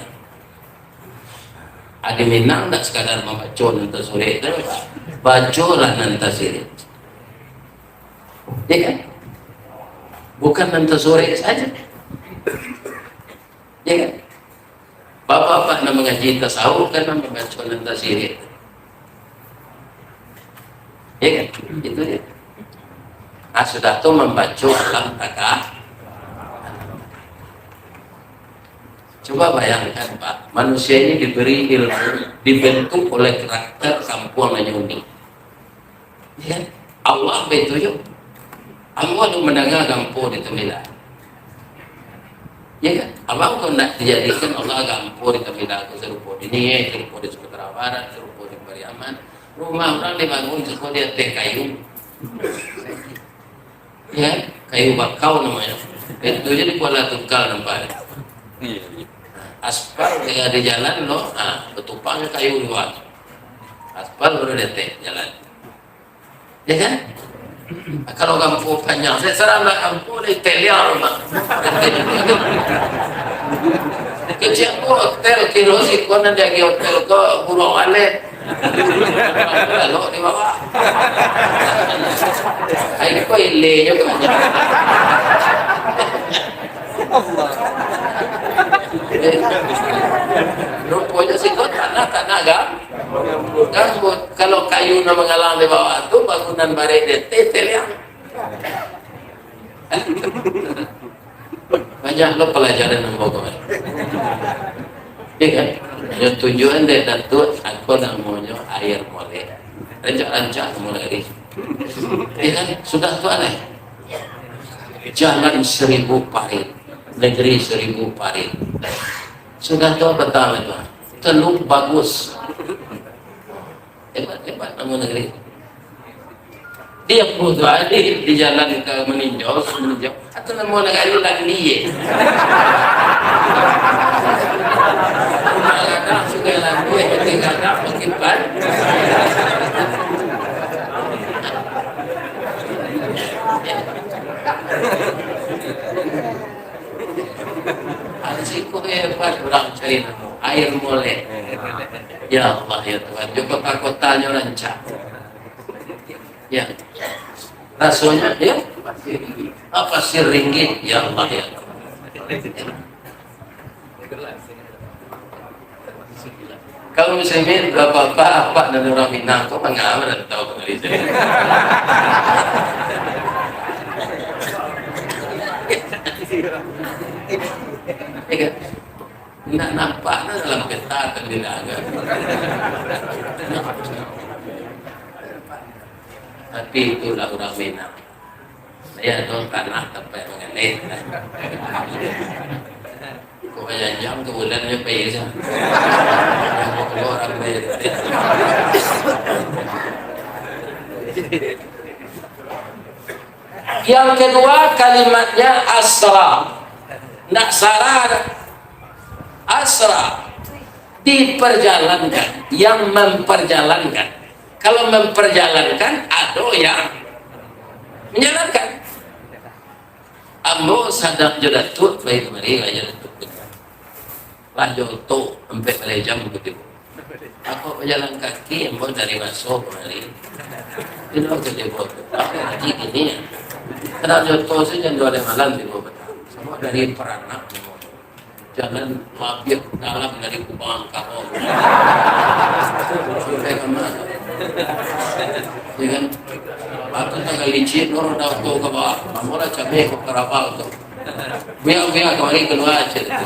Ado Minang ndak sekadar mambaco nan tasurek tu, bacolah nan tasirek. Ya kan? Bukan nan tasurek saja. Ya kan? Bapak-bapak nan mangaji tasawuf kan mambaco nan tasirek. Ya kan? Itu dia. Ah, sudah tu mambaco alam taka. Coba bayangkan, Pak, manusia ini diberi ilmu, dibentuk oleh karakter kampuang nan unik. Ya kan? Allah baitu juo. Allah tu mandanga gampo di Tamilan. Ya kan? Abang kau nak dijadikan Allah gampo di Tamilan tu sarupo di Nias, sarupo di Sumatera Barat, sarupo di Pariaman. Rumah urang dibangun sarupo di ateh kayu. Ya, kayu bakau namonyo. Itu je di Kuala Tungkal nampak. Iya, iya. Aspal kayak di jalan lo, ah, batupang kayu di bawah. Aspal baru di ateh jalan. Ya kan? Kalau gampo panjang, saya salah nak gampo dari teliau, Mak. Kecil ko hotel, kilo siko nan diagi hotel ko burung walet. Lalu di bawah. Ai, ko ilinyo ko. Ruponyo siko tanah, tanah gam-, gambut. Kalau kayu nan mangalang di bawah tu, bangunan barek di ateh, teliau. Banyak lo palajaran nan bagus. Ya kan? Yo, tujuan dek Datuak, ako namonyo Air Molek. Rancak-rancak mulai hari. Ya kan? Sudah tu aneh. Jalan seribu parit, negeri seribu parit. Sudah tu apo tau itu? Teluk Bagus. Hebat, hebat namo negeri. Dia pun tu adi di jalan ka maninjau, maninjau. Atau namo negeri Landia. Kadang-kadang Sungai Landia, kadang-kadang Bukit Pan. Di siko hebat urang cari namo, Air Molek. Ya Allah, ya Tuhan, jo kota-kotanyo rancak. Ya. Rasonyo, ya, ah, Pasir Ringgit. Ya Allah, ya Tuhan. Kalau misalnya bapak-bapak, apak dan urang Minang, kok mangapa dak tahu dari sini? Ya kan? Indak nampak nah dalam peta kan, indak kan? Tapi itulah urang Minang. Saya tu tanah tampek mangaleh. Kok bajanjang tu bulan nyo pai sajo. Yang keluar ambil. Yang kedua, kalimatnya asra. Ndak sara. Asra. Diperjalankan. Yang memperjalankan. Kalau memperjalankan, ado yang menjalankan. Ambo sadang jo Datuak, pai kamari, rajo Datuak. Lah jo oto, ampek baleh jam ka tibo. Ako bajalan kaki, ambo dari Baso kamari. Tibo ka tibo tu. Kaki kini, ya. Sadang jo oto sajo jam duo baleh malam tibo Batam. Samo dari Paranak. Jalan labiah dalam dari Kubang Kabo. Sampai ka ma? Ya kan? Batu tangga licin, nurun dah tu ka bawah. Mamolah cabai ko karabau tu. Biar-biar kamari kalua cek tu.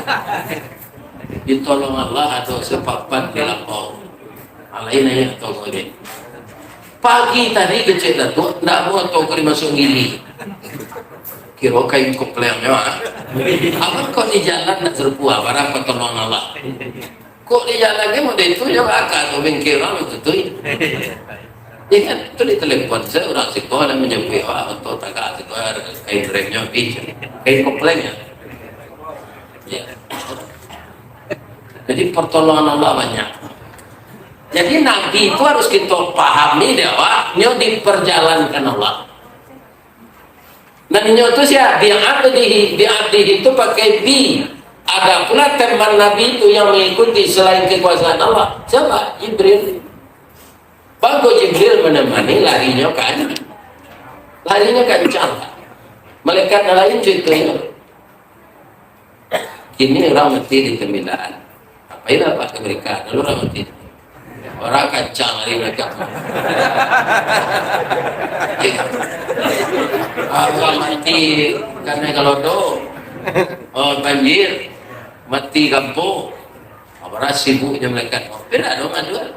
Ditolong Allah, ado sapapan di lapau. Alai naiak atau boleh. Pagi tadi kecek Datuak, ndak mau atau ka dimasuak gili. Kiro kain koplengnyo, ah. Abang kok di jalan ndak sarupo, ah, barang patolongan Allah. Kok di jalan ni model tu, yo, akal tu bingkir urang tu, tu. Ya kan? Tu ditelepon sajo urang siko, dan manjapuik, wah, atau tagak siko, kain remnyo habis. Kain koplengnyo. Ya. Jadi, pertolongan Allah banyak. Jadi, Nabi itu harus kita pahami, dia, wah, nyo diperjalankan Allah. Nabi nyo tu sia? Bi'abdihi. Bi'abdihi itu pakai bi. Ada pula teman Nabi itu yang mengikuti selain kekuasaan Allah. Siapa? Jibril. Bangko Jibril menemani, larinyo kan-, larinyo kancang. Malaikat nan lain ceritonyo. Kini urang mati di Tamilan. Apolah Pak ka Amerika, lalu urang mati. Urang kancang lari mereka. Urang mati karena kalodo, oh, banjir, mati kampung. Urang sibuk jo malaikat. Apo dak ado manual?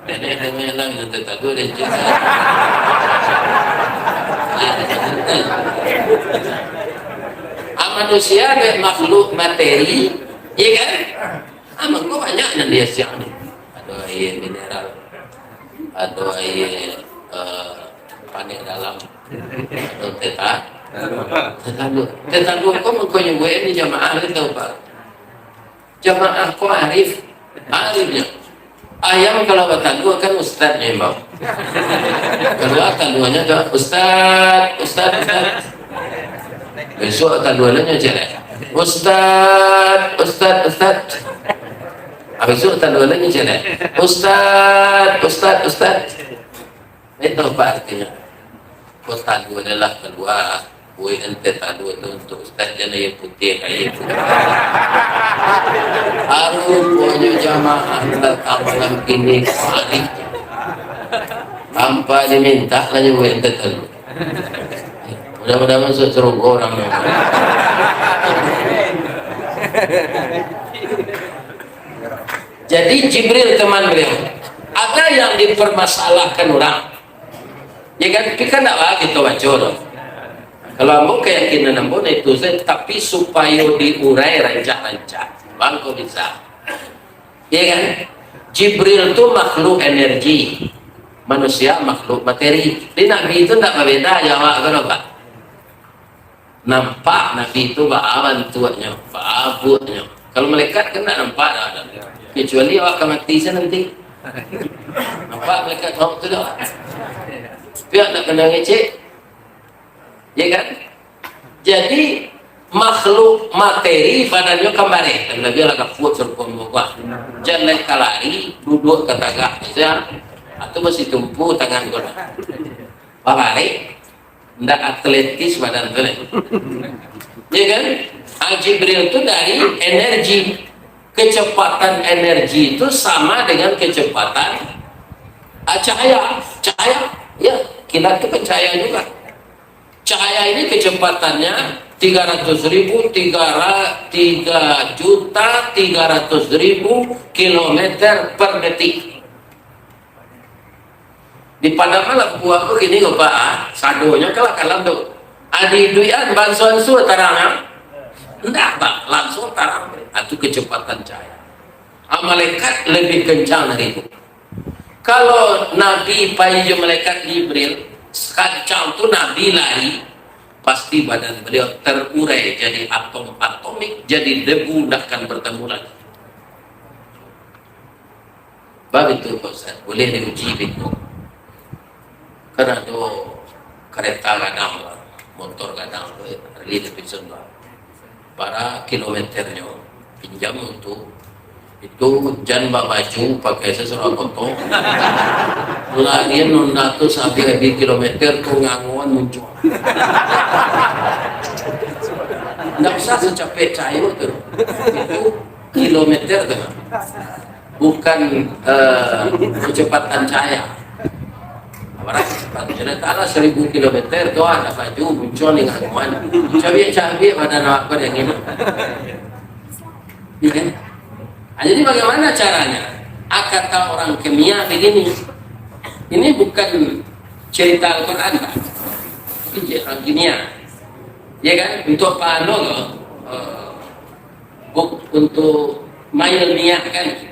Nenek-nenek lah yang tertalu dan cik. Ah, manusia dek makhluk materi, iya kan? Ah, mangko banyak nan dia siang ni. Ado aia mineral, ado aia, eh, panek dalam, ado teh ta-, teh talua. Teh talua ko mangko nyuguah ni jamaah ni tau, Pak. Jamaah ko arif, arifnyo. Ayam kalau batalua kan ustadnyo imbau. Kalua taluanyo tu, "Ustad, ustad, ustad." Bisuak taluanyo celek. "Ustad, ustad, ustad." Habis tu taluanyo celek. "Ustad, ustad, ustad." Itu apa artinya? Kota dua adalah keluar. Woi, ente talu tu untuk ustaz, jan aia putiah, aia putiah. Aru ponyo jamaah datang malam kini kemari. Tanpa diminta lah nyo, woi, ente talu. Mudah-mudahan masuk surga orang ni. Jadi Jibril teman beliau. Ada yang dipermasalahkan orang. Ya kan? Tapi kan ndak lah kita baca tu. Kalau ambo keyakinan ambo nah itu saja, tapi supayo diurai rancak-rancak. Bang, kok bisa? Ya kan? Jibril tu makhluk energi, manusia makhluk materi. Di Nabi itu ndak berbeda, jawab kan apa? Nampak Nabi tu baa bantuaknyo, baa buaknyo. Kalau malaikat kan ndak nampak dah. Kecuali awak ka mati sajo nanti. Nampak malaikat maut tu dah. Pihak ndak kena ngecek. Ya kan? Jadi, makhluk materi badannyo kambareh. Tapi lah gapuak sarupo murah. Jan lai ka lari, duduak ka tagak sajo. Atau masih tumpu tangan ko dah. Babalek. Ndak atletis badan tu, nih. Ya kan? Ah, Jibril tu dari energi. Kecepatan energi itu sama dengan kecepatan, ah, cahaya. Cahaya, ya, kilat itu kan cahaya juga. Cahaya ini kecepatannya tiga ratus ribu, tiga ra-, tiga juta tiga ratus ribu kilometer per detik. Di Padang malam buah ko kini ko, Pak, ah, sadonyo kalah kalam tu. Adi duian bansuan su tarangnyo. Ndak, Pak, langsung tarang. Itu kecepatan cahaya. Ah, malaikat lebih kencang dari itu. Kalau Nabi pai jo malaikat Jibril, sakancang tu Nabi lari, pasti badan beliau terurai jadi atom-atomik, jadi debu, ndak akan bertemu lagi. Bak itu, Pak Ustaz, boleh diuji beko. Kan ado kareta gadang, motor gadang tu, Harley Davidson tu. Bara kilometernyo, pinjam tu. Itu jan babaju, pakai sasudah koto. Larian Honda tu sahabih-habih kilometer tu nganguan muncuang. Ndak usah sacapek cahayo tu. Itu kilometer tu. Bukan, eh, kecepatan cahaya. Abarah kecepatan cahaya. Taklah seribu kilometer tu, ah, ndak baju, muncuang ni nganguan. Cabiak-cabiak badan awak ko dek angin. Iya kan? Ah, jadi bagaimana caranya? Ah, kata orang kimia begini. Ini bukan cerita Al-Quran, Pak. Ini cerita kimia. Ya kan? Untuk apa anu tu? Eh, buk-, untuk mailmiah kan?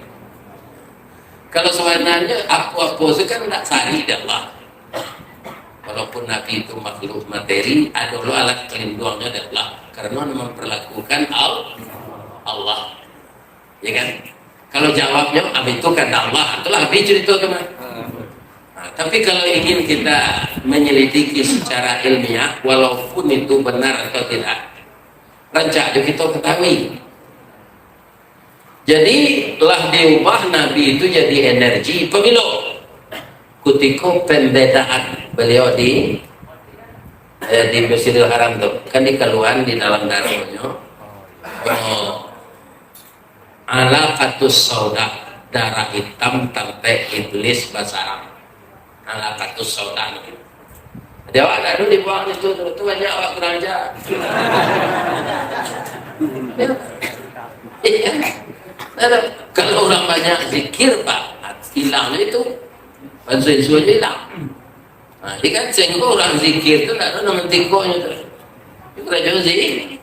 Kalau sebenarnya apa-apa tu kan ndak sari dek Allah. Walaupun Nabi itu makhluk materi, ado lo alat pelindungnya dek Allah. Karena memperlakukan Al-, Allah. Ya kan? Kalau jawabnya, "Ah, itu kan Allah." Itulah habis cerita tu, mah. Nah, tapi kalau ingin kita menyelidiki secara ilmiah, walaupun itu benar atau tidak, rancak jo kita ketahui. Jadi, lah diubah Nabi itu jadi energi pemilu. Kutiko pembedaan beliau di, eh, di Masjidil Haram tu, kan dikaluan di dalam darahnya. Oh. Alaqatus sauda, darah hitam tampek Iblis basarang. Alaqatus sauda. Jadi awak dah dulu dibuang itu, tu, tu banyak awak kurang ajar. Iya. Ada. Kalau orang banyak zikir, Pak, Hilang je tu. Banso-inso je hilang. Ha, jadi kan, sehingga urang zikir tu ndak ado nan mantikohnyo tu. Itu karajo zi-,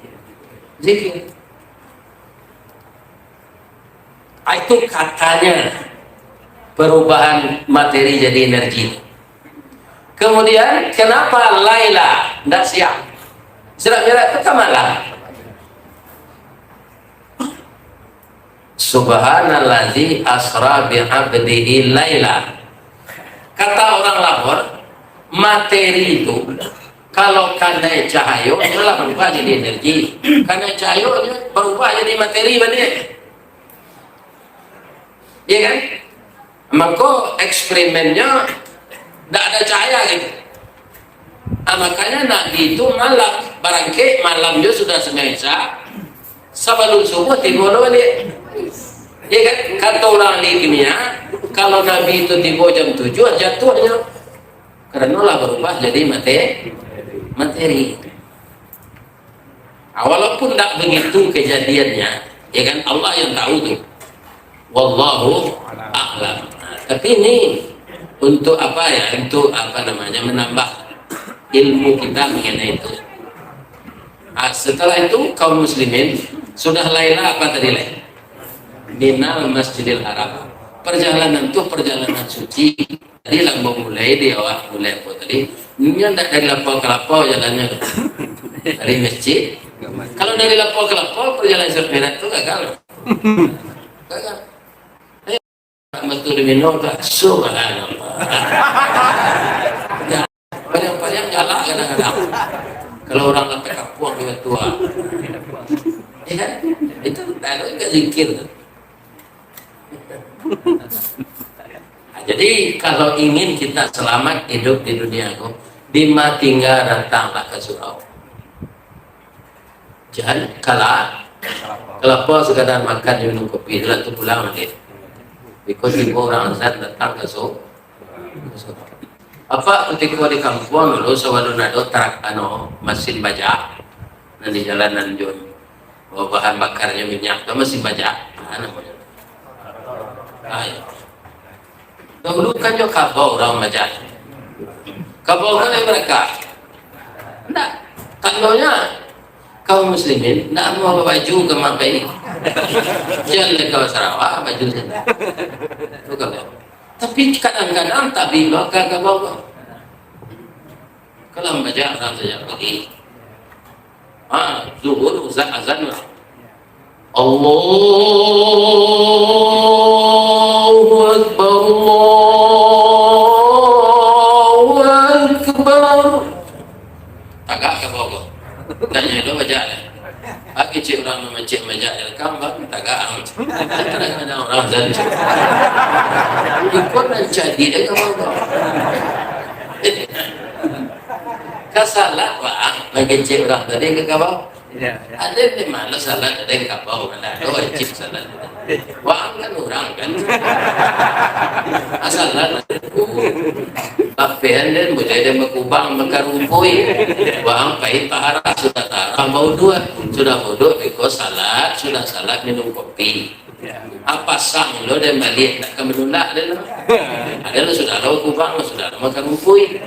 zikir. Ah, itu katanya perubahan materi jadi energi. Kemudian, kenapa Laila, ndak siang? Isra Mi'raj itu kan malam. Subhanalladzi asra bi 'abdihi laila. Kata orang Lahore, materi itu, kalau kanai cahayo, nyo lah barubah jadi energi. Kanai cahayo, nyo barubah jadi materi baliak. Iya kan? Mangko, eksperimennyo ndak ado cahaya gitu. Ah, makanya Nabi itu malam, barangkek malam jo sudah sambahayang Isya, sabalun subuh tibo lo baliak. Iya kan? Kata orang ahli kimia, kalau Nabi itu tibo jam tujuh, jatuhnyo. Karena lah barubah jadi mate-, materi. Ah, walaupun ndak begitu kejadiannya, ya kan, Allah yang tahu tu. Wallahu a'lam. Nah, tapi ini untuk apa ya? Untuk apa namanya, menambah ilmu kita mengenai itu. Ah, setelah itu kaum muslimin sudah Laila apa tadi, Lai? Minal Masjidil Haram. Perjalanan tu perjalanan suci. Jadi lah mau mulai di awak mulai apa tadi? Ini ndak dari lapau ke lapau jalannyo tu. Dari masjid. Kalau dari lapau ke lapau, perjalanan Isra Mi'raj tu gagal. Gagal. Eh, betul di Mino tu, subhanallah. Ya, paliang-paliang galak kadang-kadang. Kalau orang lah takapuang dengan tua. Ya kan? Itu lalu juga zikir tu. Nah, jadi, kalau ingin kita selamat hidup di dunia ko, dima tingga datanglah ka surau. Jan kala-, kalapa sakadar makan jo minum kopi, sudah tu pulang baliak. Biko tibo urang azan datang ka su-, ka surau. Apak kutiko di kampuang dulu, sabalun ado trak-, anu, masin bajak, nan di jalanan jo bahan bakarnyo minyak tu, masin bajak. Ah, namonyo. Ah, iyo. Dahulu kan jo kabau urang bajak. Kabau kan lai barakah. Ndak. Tandonyo, kaum muslimin ndak mau babaju ka makai. Jan lai ka Sarawak, baju sajo. Tu kabau. Tapi kadang-kadang tabik lo ka kabau tu. Kalau bajak urang sajak pagi. Ha, zuhur, azan, azan lah. Allahu Akbar, Allahu Akbar. Tagak ka bawah. Tanyo lo bajak lah. Bagi cek urang mamancik majak di lakang, bang, tagak ang. Kadang-kadang urang azan. Ikut nan jadi dek ka bawah. Ka salat, bang, bagi cek urang tadi ka bawah. Ya, ya. Aden di ma salat, aden ka bawah, mana ado wajib salat. Waang kan urang kan. Asal lah. Tapi aden buliah den bakubang, bakarumpui. Waang pai tahara, sudah tahara bauduak. Sudah bauduak, beko salat, sudah salat minum kopi. Ya. Apa sah lo den baliak, ndak ka manulak den lo. Aden lo sudah lo bakubang, sudah lo bakarumpui.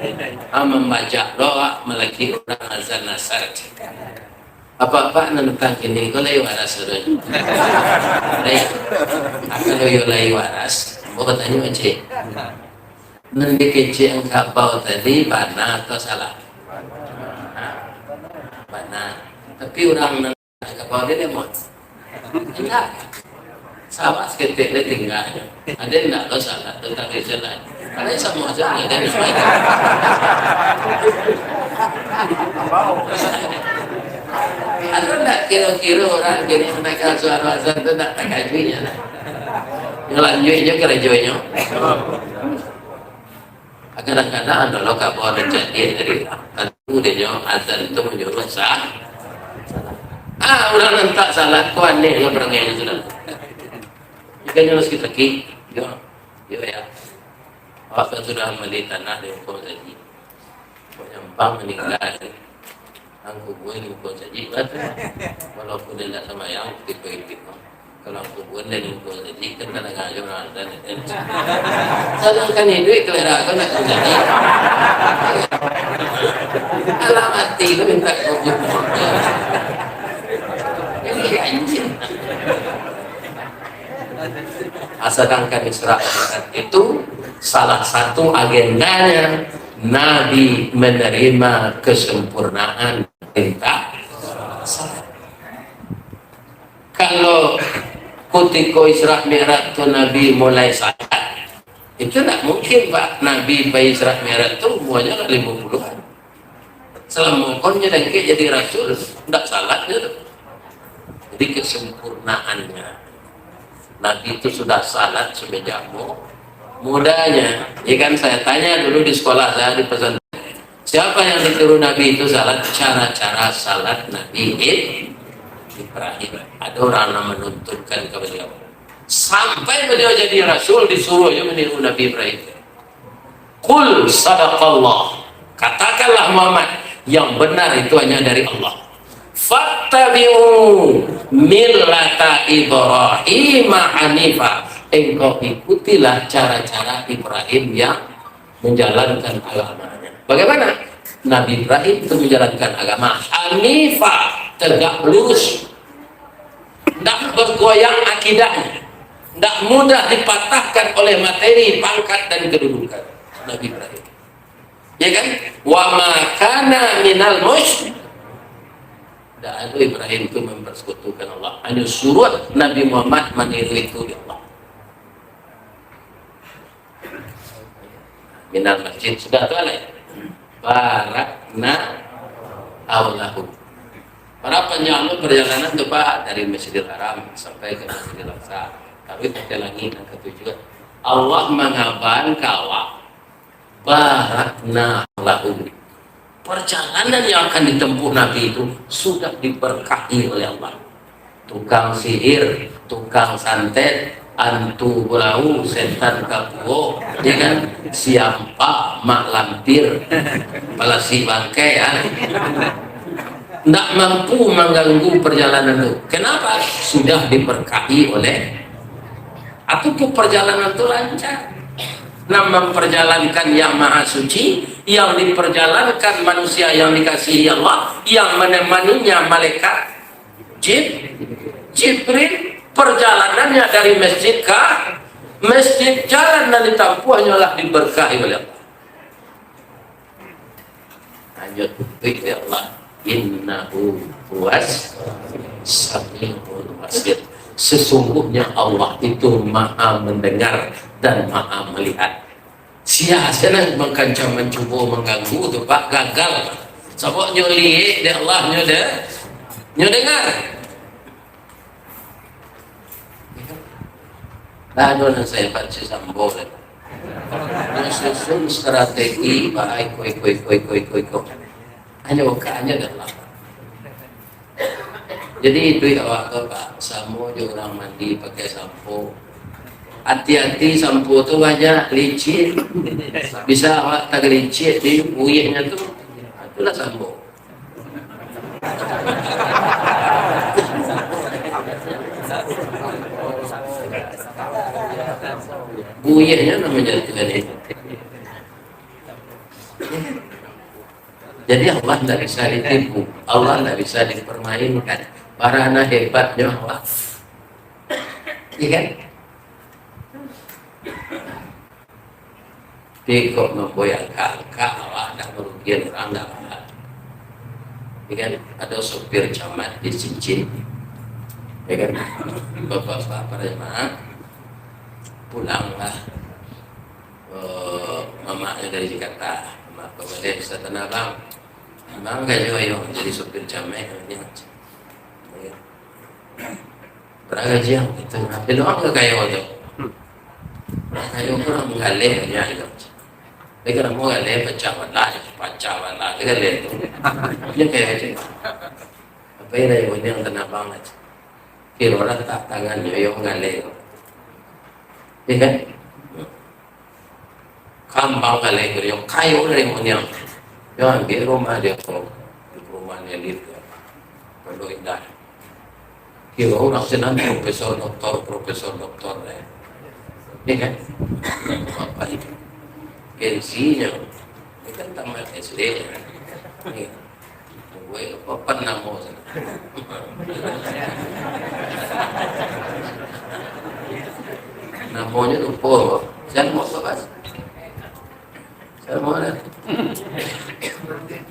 Ah, mambajak lo, ah, malaki urang azan asar. Apak-apak nan datang kini ko lai waras sudah. Lai. Kalau yo lai waras, ambo batanyo, Cik. Nan dikecek ang kabau tadi, bana atau salah? Bana. Tapi urang nan kabau dia lemot. Indak. Salah saketek dia tinggal. Aden ndak lo salah tentang dia jalan. Karena samo aja ndak ado. Ado ndak kiro-kiro urang kini mandanga suaro azan tu ndak takajuik nyo lah. Nyo lanjuik nyo karajonyo. Kadang-kadang ado lo kabau nan cadiak dari urang. Tantu dinyo azan tu manyuruah sa-, ah, urang nan tak salat ko aneh lo parangai nyo sudah. Ikan nyo sakik-sakik. Yo, yo ya. Awak kan sudah mambali tanah di muko masajik. Kok nyampang maningga. Ang kubua di muko masajik, kan? Walaupun dia ndak sambayang, tibo-tibo. Kalau kubur dan kubur jadi, kan kadang aja orang ada, kan. Sadangkan iduik kalera ko nak jadi. Alah mati ko minta kubur. Ini anjing. Ah, sadangkan Isra Mi'raj itu salah satu agendanya Nabi menerima kesempurnaan perintah salat. Kalau kutiko Isra Mi'raj tu Nabi mulai salat, itu ndak mungkin, Pak. Nabi pai Isra Mi'raj tu umuanyo lah limo puluhan. Salamo ko nyo dangkek jadi rasul, ndak salat nyo tu. Jadi kesempurnaannya. Nabi tu sudah salat semenjak mu-, mudanya. Ya kan, saya tanya dulu di sekolah saya di pesantren. Siapa yang disuruh Nabi itu salat? Cara-cara salat Nabi Ib-, Ibrahim. Ada orang yang menuntunkan ke beliau. Sampai beliau jadi rasul, disuruh je meniru Nabi Ibrahim. Qul sadaqallah. Katakanlah Muhammad, yang benar itu hanya dari Allah. Fattabi'u millata Ibrahim hanifa. Engkau ikutilah cara-cara Ibrahim yang menjalankan agamanya. Bagaimana? Nabi Ibrahim itu menjalankan agama hanifa, tegak lurus. Ndak bergoyang akidahnya. Ndak mudah dipatahkan oleh materi, pangkat, dan kedudukan. Nabi Ibrahim. Ya kan? Wa ma kana minal musyrik. Ndak ada Ibrahim itu mempersekutukan Allah. Hanya suruh Nabi Muhammad meniru itu di Allah. Minal masjid, sudah tu alai. Barakna haulahu. Bara panjang tu perjalanan tu, Pak, dari Masjidil Haram sampai ke Masjidil Aqsa. Tapi kata langit yang ketujuh, Allah mangaban ka awak. Barakna haulahu. Perjalanan yang akan ditempuh Nabi itu sudah diberkahi oleh Allah. Tukang sihir, tukang santet, antu bulau, setan kapuo, ya kan? Siampak, mak lampir, palasi bangkai, ya. Ndak mampu mengganggu perjalanan tu. Kenapa? Sudah diberkahi oleh Apa tu perjalanan tu lancar? Nah, memperjalankan yang maha suci, yang diperjalankan manusia yang dikasihi Allah, yang menemaninya malaikat Jib-, Jibril, perjalanannya dari masjid ke masjid, jalan nan ditampuh hanyalah diberkahi oleh Allah. Hanya tauhid ya Allah. Innahu huwas samiul basir. Sesungguhnya Allah itu maha mendengar dan maha melihat. Sia-sia nan mangkancang mancubo mangganggu tu, Pak, gagal. Sabab nyo liek dek Allah, nyo de-, nyo dengar. Lah, ado nan sahebat si Sambo lai. Dia susun strategi, ba, iko, iko, iko. Hanyo buka, hanyo dalam. Jadi, itu ya, awak tu, Pak, samo jo urang mandi pakai sampo. Hati-hati, sampo tu banyak licin. Bisa awak tagalicik di buihnyo tu. Itulah sampo. Buihnyo namonyo tu tadi. Jadi Allah ndak bisa ditipu, Allah ndak bisa dipermainkan. Bara nan hebatnyo Allah. Iya kan? Tapi kok mambuek angka-angka, awak ndak marugian urang, ndak apo. Ya kan? Ado sopir camat di Sincin. Ya kan? Bapak-bapak para jamaah, pulanglah, eh, mamaknyo dari Jakarta. Mamak ko, "Ustaz Tanah, Bang. Bang, kayo ayo jadi sopir camat," katanya. Ya. Bara gaji ang itu, nah, peluang ka kayo tu. Bara kayo ko urang manggaleh nyo tu. Tapi kalau mau galeh, pacah bana, pacah bana, dia galeh tu. Dia kayo aja. Apa yang dari yang tenabang aja. Kira orang tak tangan, dia yang manggaleh. Ya kan? Kambang galeh, dia kayo dari yang. Dia ambil rumah dia tu. Rumah dia lift. Pondok Indah. Kiro urang sinan profesor doktor, profesor doktor, eh. Iya kan? Apa itu? Gengsinyo. Ini kan tamat S D. Ini. Gue apa, apa namo sana? Namonyo lupo. Jan mau apa, Bas? Samo lah.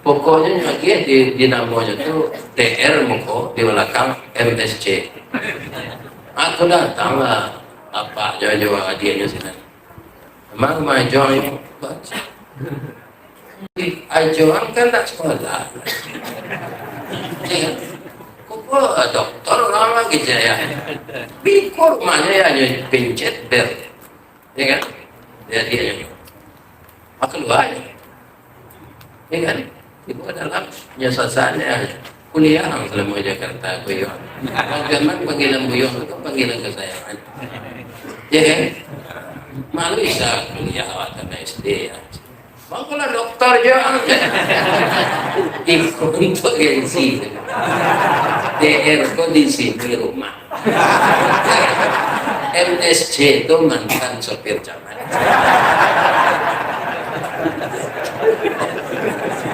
Pokoknyo nyo agiah di, di namonyo tu T R muko di balakang M S C. Aku datang lah, apak jo, jo adiaknyo sinan. Mang, mang Ajoang, Pak. Ajoang kan ndak sekolah. Iya. Kok doktor urang lagi, ya? Biko rumahnyo, ya, nyo pencet bel. Ya kan? Jadi, ya, maka luar. Ya kan? Ibu adalah nyo sasaik, kuliah ang salamo Jakarta, kuliah. Bagaimana panggilan buyuang itu panggilan kesayangan. Ya kan? Malu bisa kuliah awak tamat S D, ya. Bang, kalau doktor jo, ang. Itu untuk gengsi. D R ko di sini rumah. M S C tu mantan sopir camat.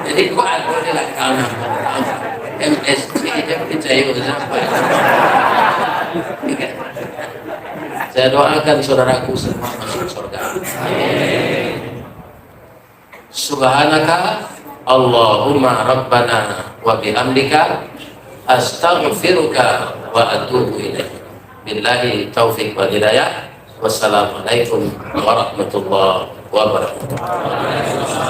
Jadi, kok aku ni lah kalah. M S C je picayo siapa? Saya doakan saudaraku semua masuk surga. Subhanaka Allahumma Rabbana wa bihamdika, astaghfiruka wa atubu ilaik. Billahi taufiq wal hidayah. Wassalamualaikum warahmatullahi wabarakatuh.